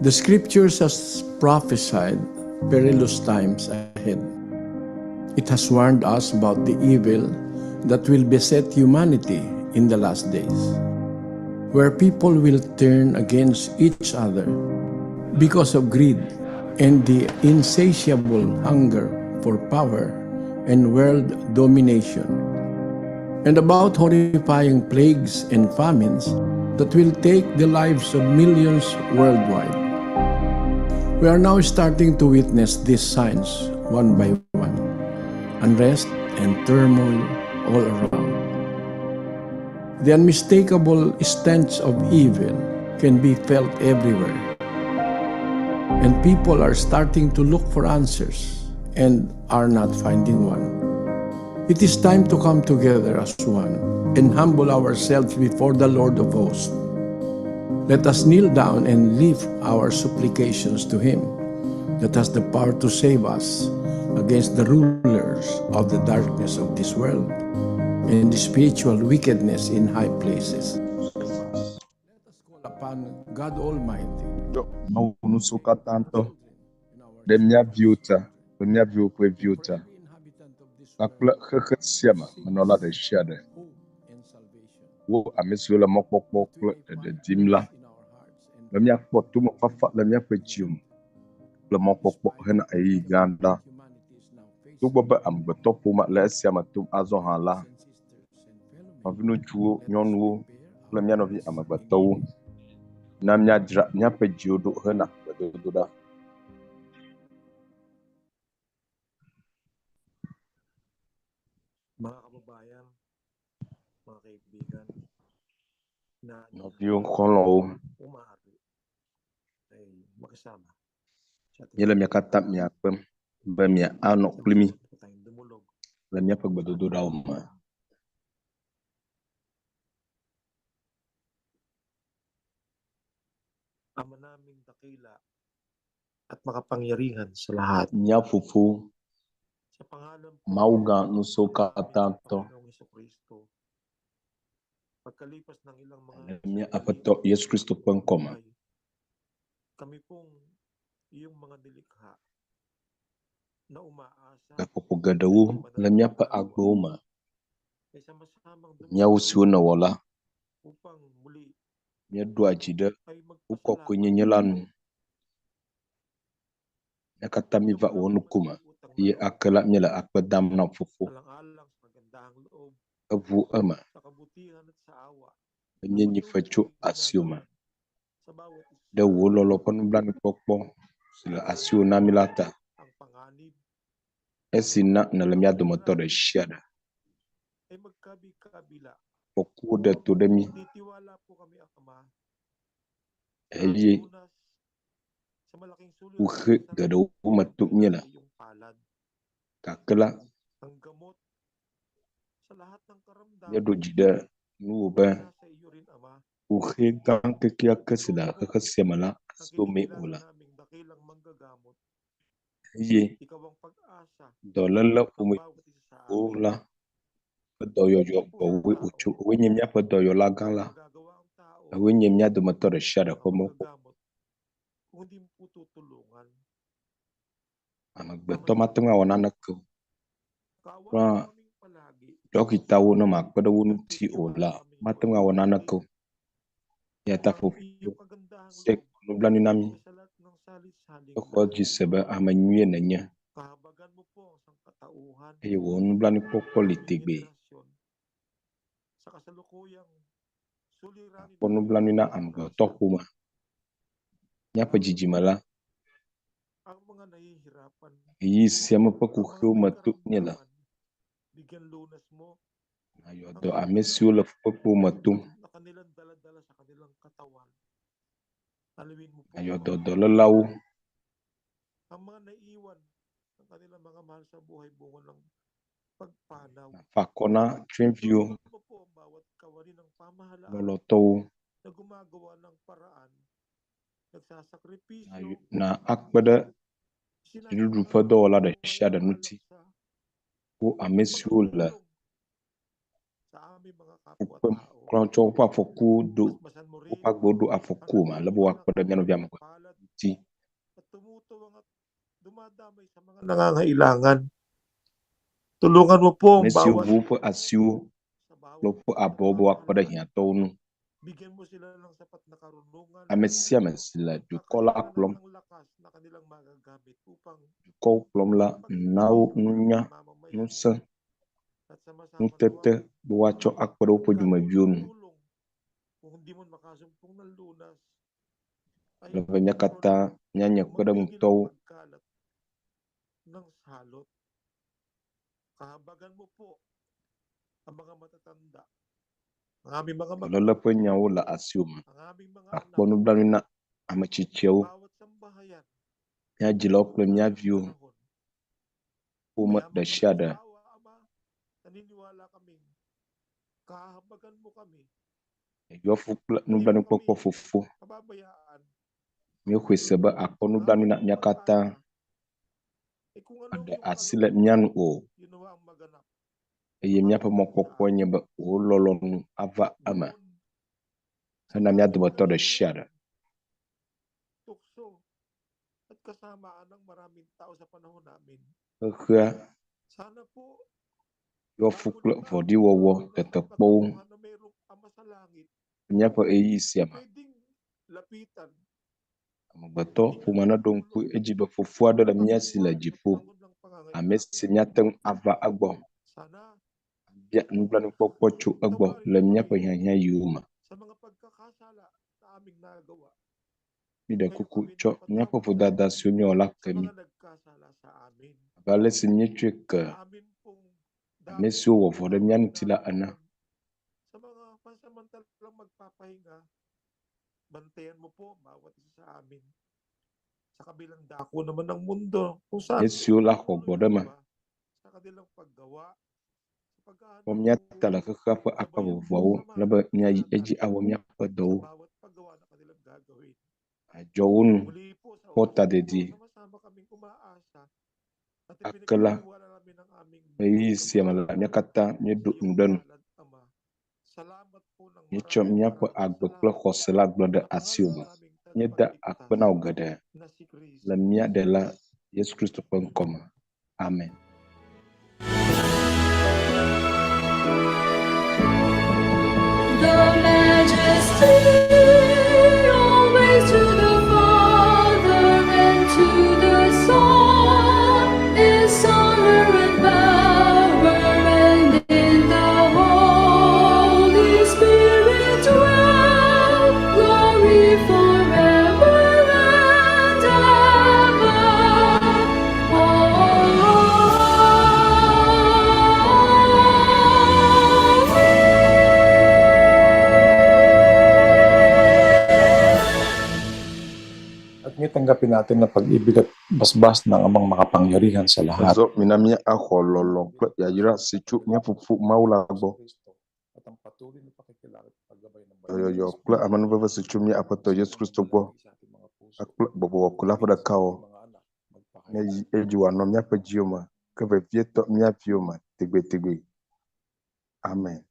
the scriptures has prophesied perilous times ahead. It has warned us about the evil that will beset humanity in the last days, where people will turn against each other because of greed and the insatiable hunger for power and world domination, and about horrifying plagues and famines that will take the lives of millions worldwide. We are now starting to witness these signs one by one unrest and turmoil all around. The unmistakable stench of evil can be felt everywhere. And people are starting to look for answers and are not finding one. It is time to come together as one and humble ourselves before the Lord of hosts. Let us kneel down and lift our supplications to Him that has the power to save us against the rulers of the darkness of this world and the spiritual wickedness in high places. Let us call upon God Almighty. Mawu ŋusẽ katã tɔ ɖe mía viwo ta kple mía viwo ƒe viwo ta kpakple xexe sia me menɔla ɖe sia ɖe. Wo ame siwo le mɔkpɔkpɔ kple ɖeɖe dim la, be míakpɔ tomefafa le míaƒe dziwo me kple mɔkpɔkpɔ hena ɣeyiɣi gã ɖa. Togbɔ be amegbetɔƒomea le esia me tom azɔ hã la, nɔviŋutsuwo, nyɔnuwo kple mía nɔvi amegbetɔwo na míadzra míaƒe dziwo ɖo hena gbedodoɖa. Mga kababayan, mga kaibigan, na Nɔviwo, xɔlɔ̃wo, umaari ay makisama sa ating míele mia katã miakpem be mianɔ kpli mí le míaƒe gbedodoɖawo me. Ama naming dakila at makapangyarihan sa lahat. Mía fofo, Sa pangalan po Mawu gã ŋusẽwo katã tɔ Panginoong Heso Kristo, pagkalipas ng ilang mga le mía Aƒetɔ Yesu Kristo ƒe ŋkɔme. kami pong iyong mga nilikha na umaasa Gaƒoƒo geɖewo le míaƒe agbewo me, ay sama-samang míawo siwo nèwɔ la, upang muli míeɖoa dzi ɖe wò kɔkɔenyenye la nu. Mía katã míeva wò ŋkume eye ake la míele akpe dam na fofo. alang-alang sa kagandahang loob, Eʋu eme sa kabutihan at sa awa be míenyi fe tso asiwò me sa bawat isa ɖe wò lɔlɔ̃ ƒe nublanuikpɔkpɔ si le asiwò na mí la ta. ang panganib Esi na nèle mía dometɔ ɖe sia ɖe. ay magkabi-kabila. Afɔkuwo ɖe to ɖe mí Nagtitiwala po kami, Ama, eye sa malaking kuxi suliranin sa geɖewo me tom míele. iyong palad. Gake la, Ang gamot sa lahat ng karamdaman míeɖo dzi ɖe nuwò be sa iyo rin, Ama. kuxi gã kekeake si le xexe sia me la asiwò mee wòle Naming dakilang manggagamot, eye ikaw ang pag-asa dɔléle ƒomeviwo la ƒe dɔyɔyɔ gbɔwòe wòtso. Wòe nye míaƒe dɔyɔla gã la. Ewòe nye mía dometɔ ɖe sia ɖe ƒe mɔkpɔkpɔ. kung hindi mo po tutulungan. Amegbetɔ mate ŋu awɔ naneke o. Kura ɖɔkitawo ne makpe ɖe wo ŋuti o la, mate ŋu awɔ naneke o. Eya ta fofo se nublanui na mí. Sa lahat ng salit-saling Exɔ dzi se be ame nyuie nènye kahabagan mo po ang sangkatauhan eye wò nublanuikpɔkpɔ li tegbee. sa kasalukuyang suliranin Kpɔ nublanui na amegbetɔƒome. Míaƒe dzidzime la, ang mga nahihirapan. ɣeyiɣi sia me ƒe kuxiwo me tom míele. Bigyan lunas mo Nàyɔ dɔ ame siwo le fukpekpewo me tom. na kanilang daladala sa kanilang katawan. Alawin mo po Nàyɔ dɔ dɔlélawo. ang mga naiwan ng kanilang mga mahal sa buhay bunga ng pagpanaw. Nàfa akɔ na tsyɔ̃eviwo, Mo po ang bawat kawani ng pamahalaan lɔlɔ̃tɔwo. na gumagawa ng paraan, nagsasakripisyo, Nàyɔ na akpe ɖe dziɖuɖu ƒe dɔwɔla ɖe sia ɖe ŋuti. Wo ame siwo le sa aming Fu kpem kura tsɔ woƒe afɔkuwo ɖo woƒe agbewo ɖo afɔku me ale be woakpe ɖe mía nɔvi amegbetɔ ŋuti. Nangangailangan. Tulungan mo po ang Ame siwo bawat ʋu woƒe asiwo kple woƒe abɔwo be woakpe ɖe hiãtɔwo ŋu. Bigyan mo sila ng sapat na karunungan Ame sia ame si le dukɔ la kplɔm, ng lakas na kanilang magagamit upang dukɔwo kplɔm la, na wo nunya, ŋusẽ, ŋutete be woatsɔ akpe ɖe woƒe dumeviwo ŋu. kung hindi mo makasumpong ng lunas Ale be mía katã míanye kpeɖeŋutɔwo. pagkalat ng salot. Kahabagan mo po ang mga matatanda, ang aming mga Dɔléle ƒe nyawo le asiwò me. Àkpɔ nublanui na ame tsitsiawo, mía dzilawo kple mía viwo, ƒome ɖe sia ɖe. Naniniwala kaming kahabagan mo kami, Èyɔ fu kple nublanuikpɔkpɔ Fofo. kababayaan, Míexɔe se be àkpɔ nublanui na mía katã. Èɖe asi le mía nu o ginawa ang maganap. eye míaƒe mɔkpɔkpɔe nye be wò lɔlɔ̃nu ava eme hena mía dometɔ ɖe sia ɖe. Tukso at kasamaan ng maraming tao sa panahon namin. Xexea Sana po yɔ fu kple vɔ̃ɖiwɔwɔ, tetekpɔwo na mayroong Ama sa langit, le míaƒe ɣeyiɣi sia me. pwedeng lapitan Amegbetɔ ƒome neɖo ŋku edzi be Fofo aɖe le mía si le dziƒo, ame si míate ŋu ava egbɔ abia nublanuikpɔkpɔ tso egbɔ le míaƒe hiahiãɣiwo me. sa mga pagkakasala na aming nagawa, Míɖe kuku tsɔ míaƒe vodada siwo míewɔ la ke mí nagkasala sa amin. abe ale si míetsɔe ke ame siwo wɔ vɔ̃ ɖe mía ŋuti la ene. Sa mga pansamantalang magpapahinga, bantayan mo po bawat isa sa amin. Sa kabilang dako naman ng mundo, kung saan Ame siwo la xɔ gbɔ ɖe eme. sa kanilang paggawa, Kpɔ mía ta le xexea ƒe akpa vovovoawo ale be míayi edzi awɔ míaƒe dɔwo, paggawa na kanilang gagawin. adzɔ wo nu, Muli po sa kpɔ oras ta na ito, dedie. sama-sama kaming umaasa at Ake la, ipinagtitiwala namin ang aming ɣeyiɣi sia me la, mía katã míeɖo ŋu ɖe nu. Ama. Salamat po ng Míetsɔ míaƒe agbe kple xɔse la gblɔ ɖe asiwò me. Míeda akpe na wò geɖe na si Kristo. le mía Ɖela Yesu Kristo ƒe ŋkɔ me. Amen. The majesty always to the Father and to the Son is honor and power, and in the Holy Spirit dwell glory forever and ever. At may tanggapin natin na pag-ibig at basbas ng amang makapangyarihan sa lahat. Azɔ mina míaxɔ lɔlɔ̃ kple yayra si tso mía Fofo Mawu la gbɔ. At ang patuloy na pakikilala at paggabay ng Dɔyɔyɔ kple amenuveve si tso mía Aƒetɔ Yesu Kristo gbɔ kpakple gbɔgbɔ kɔkɔe la ƒe ɖekawɔwɔ neyi edzi wòanɔ míaƒe dziwo me ke vevietɔ mía viwo me tegbetegbe. Amen.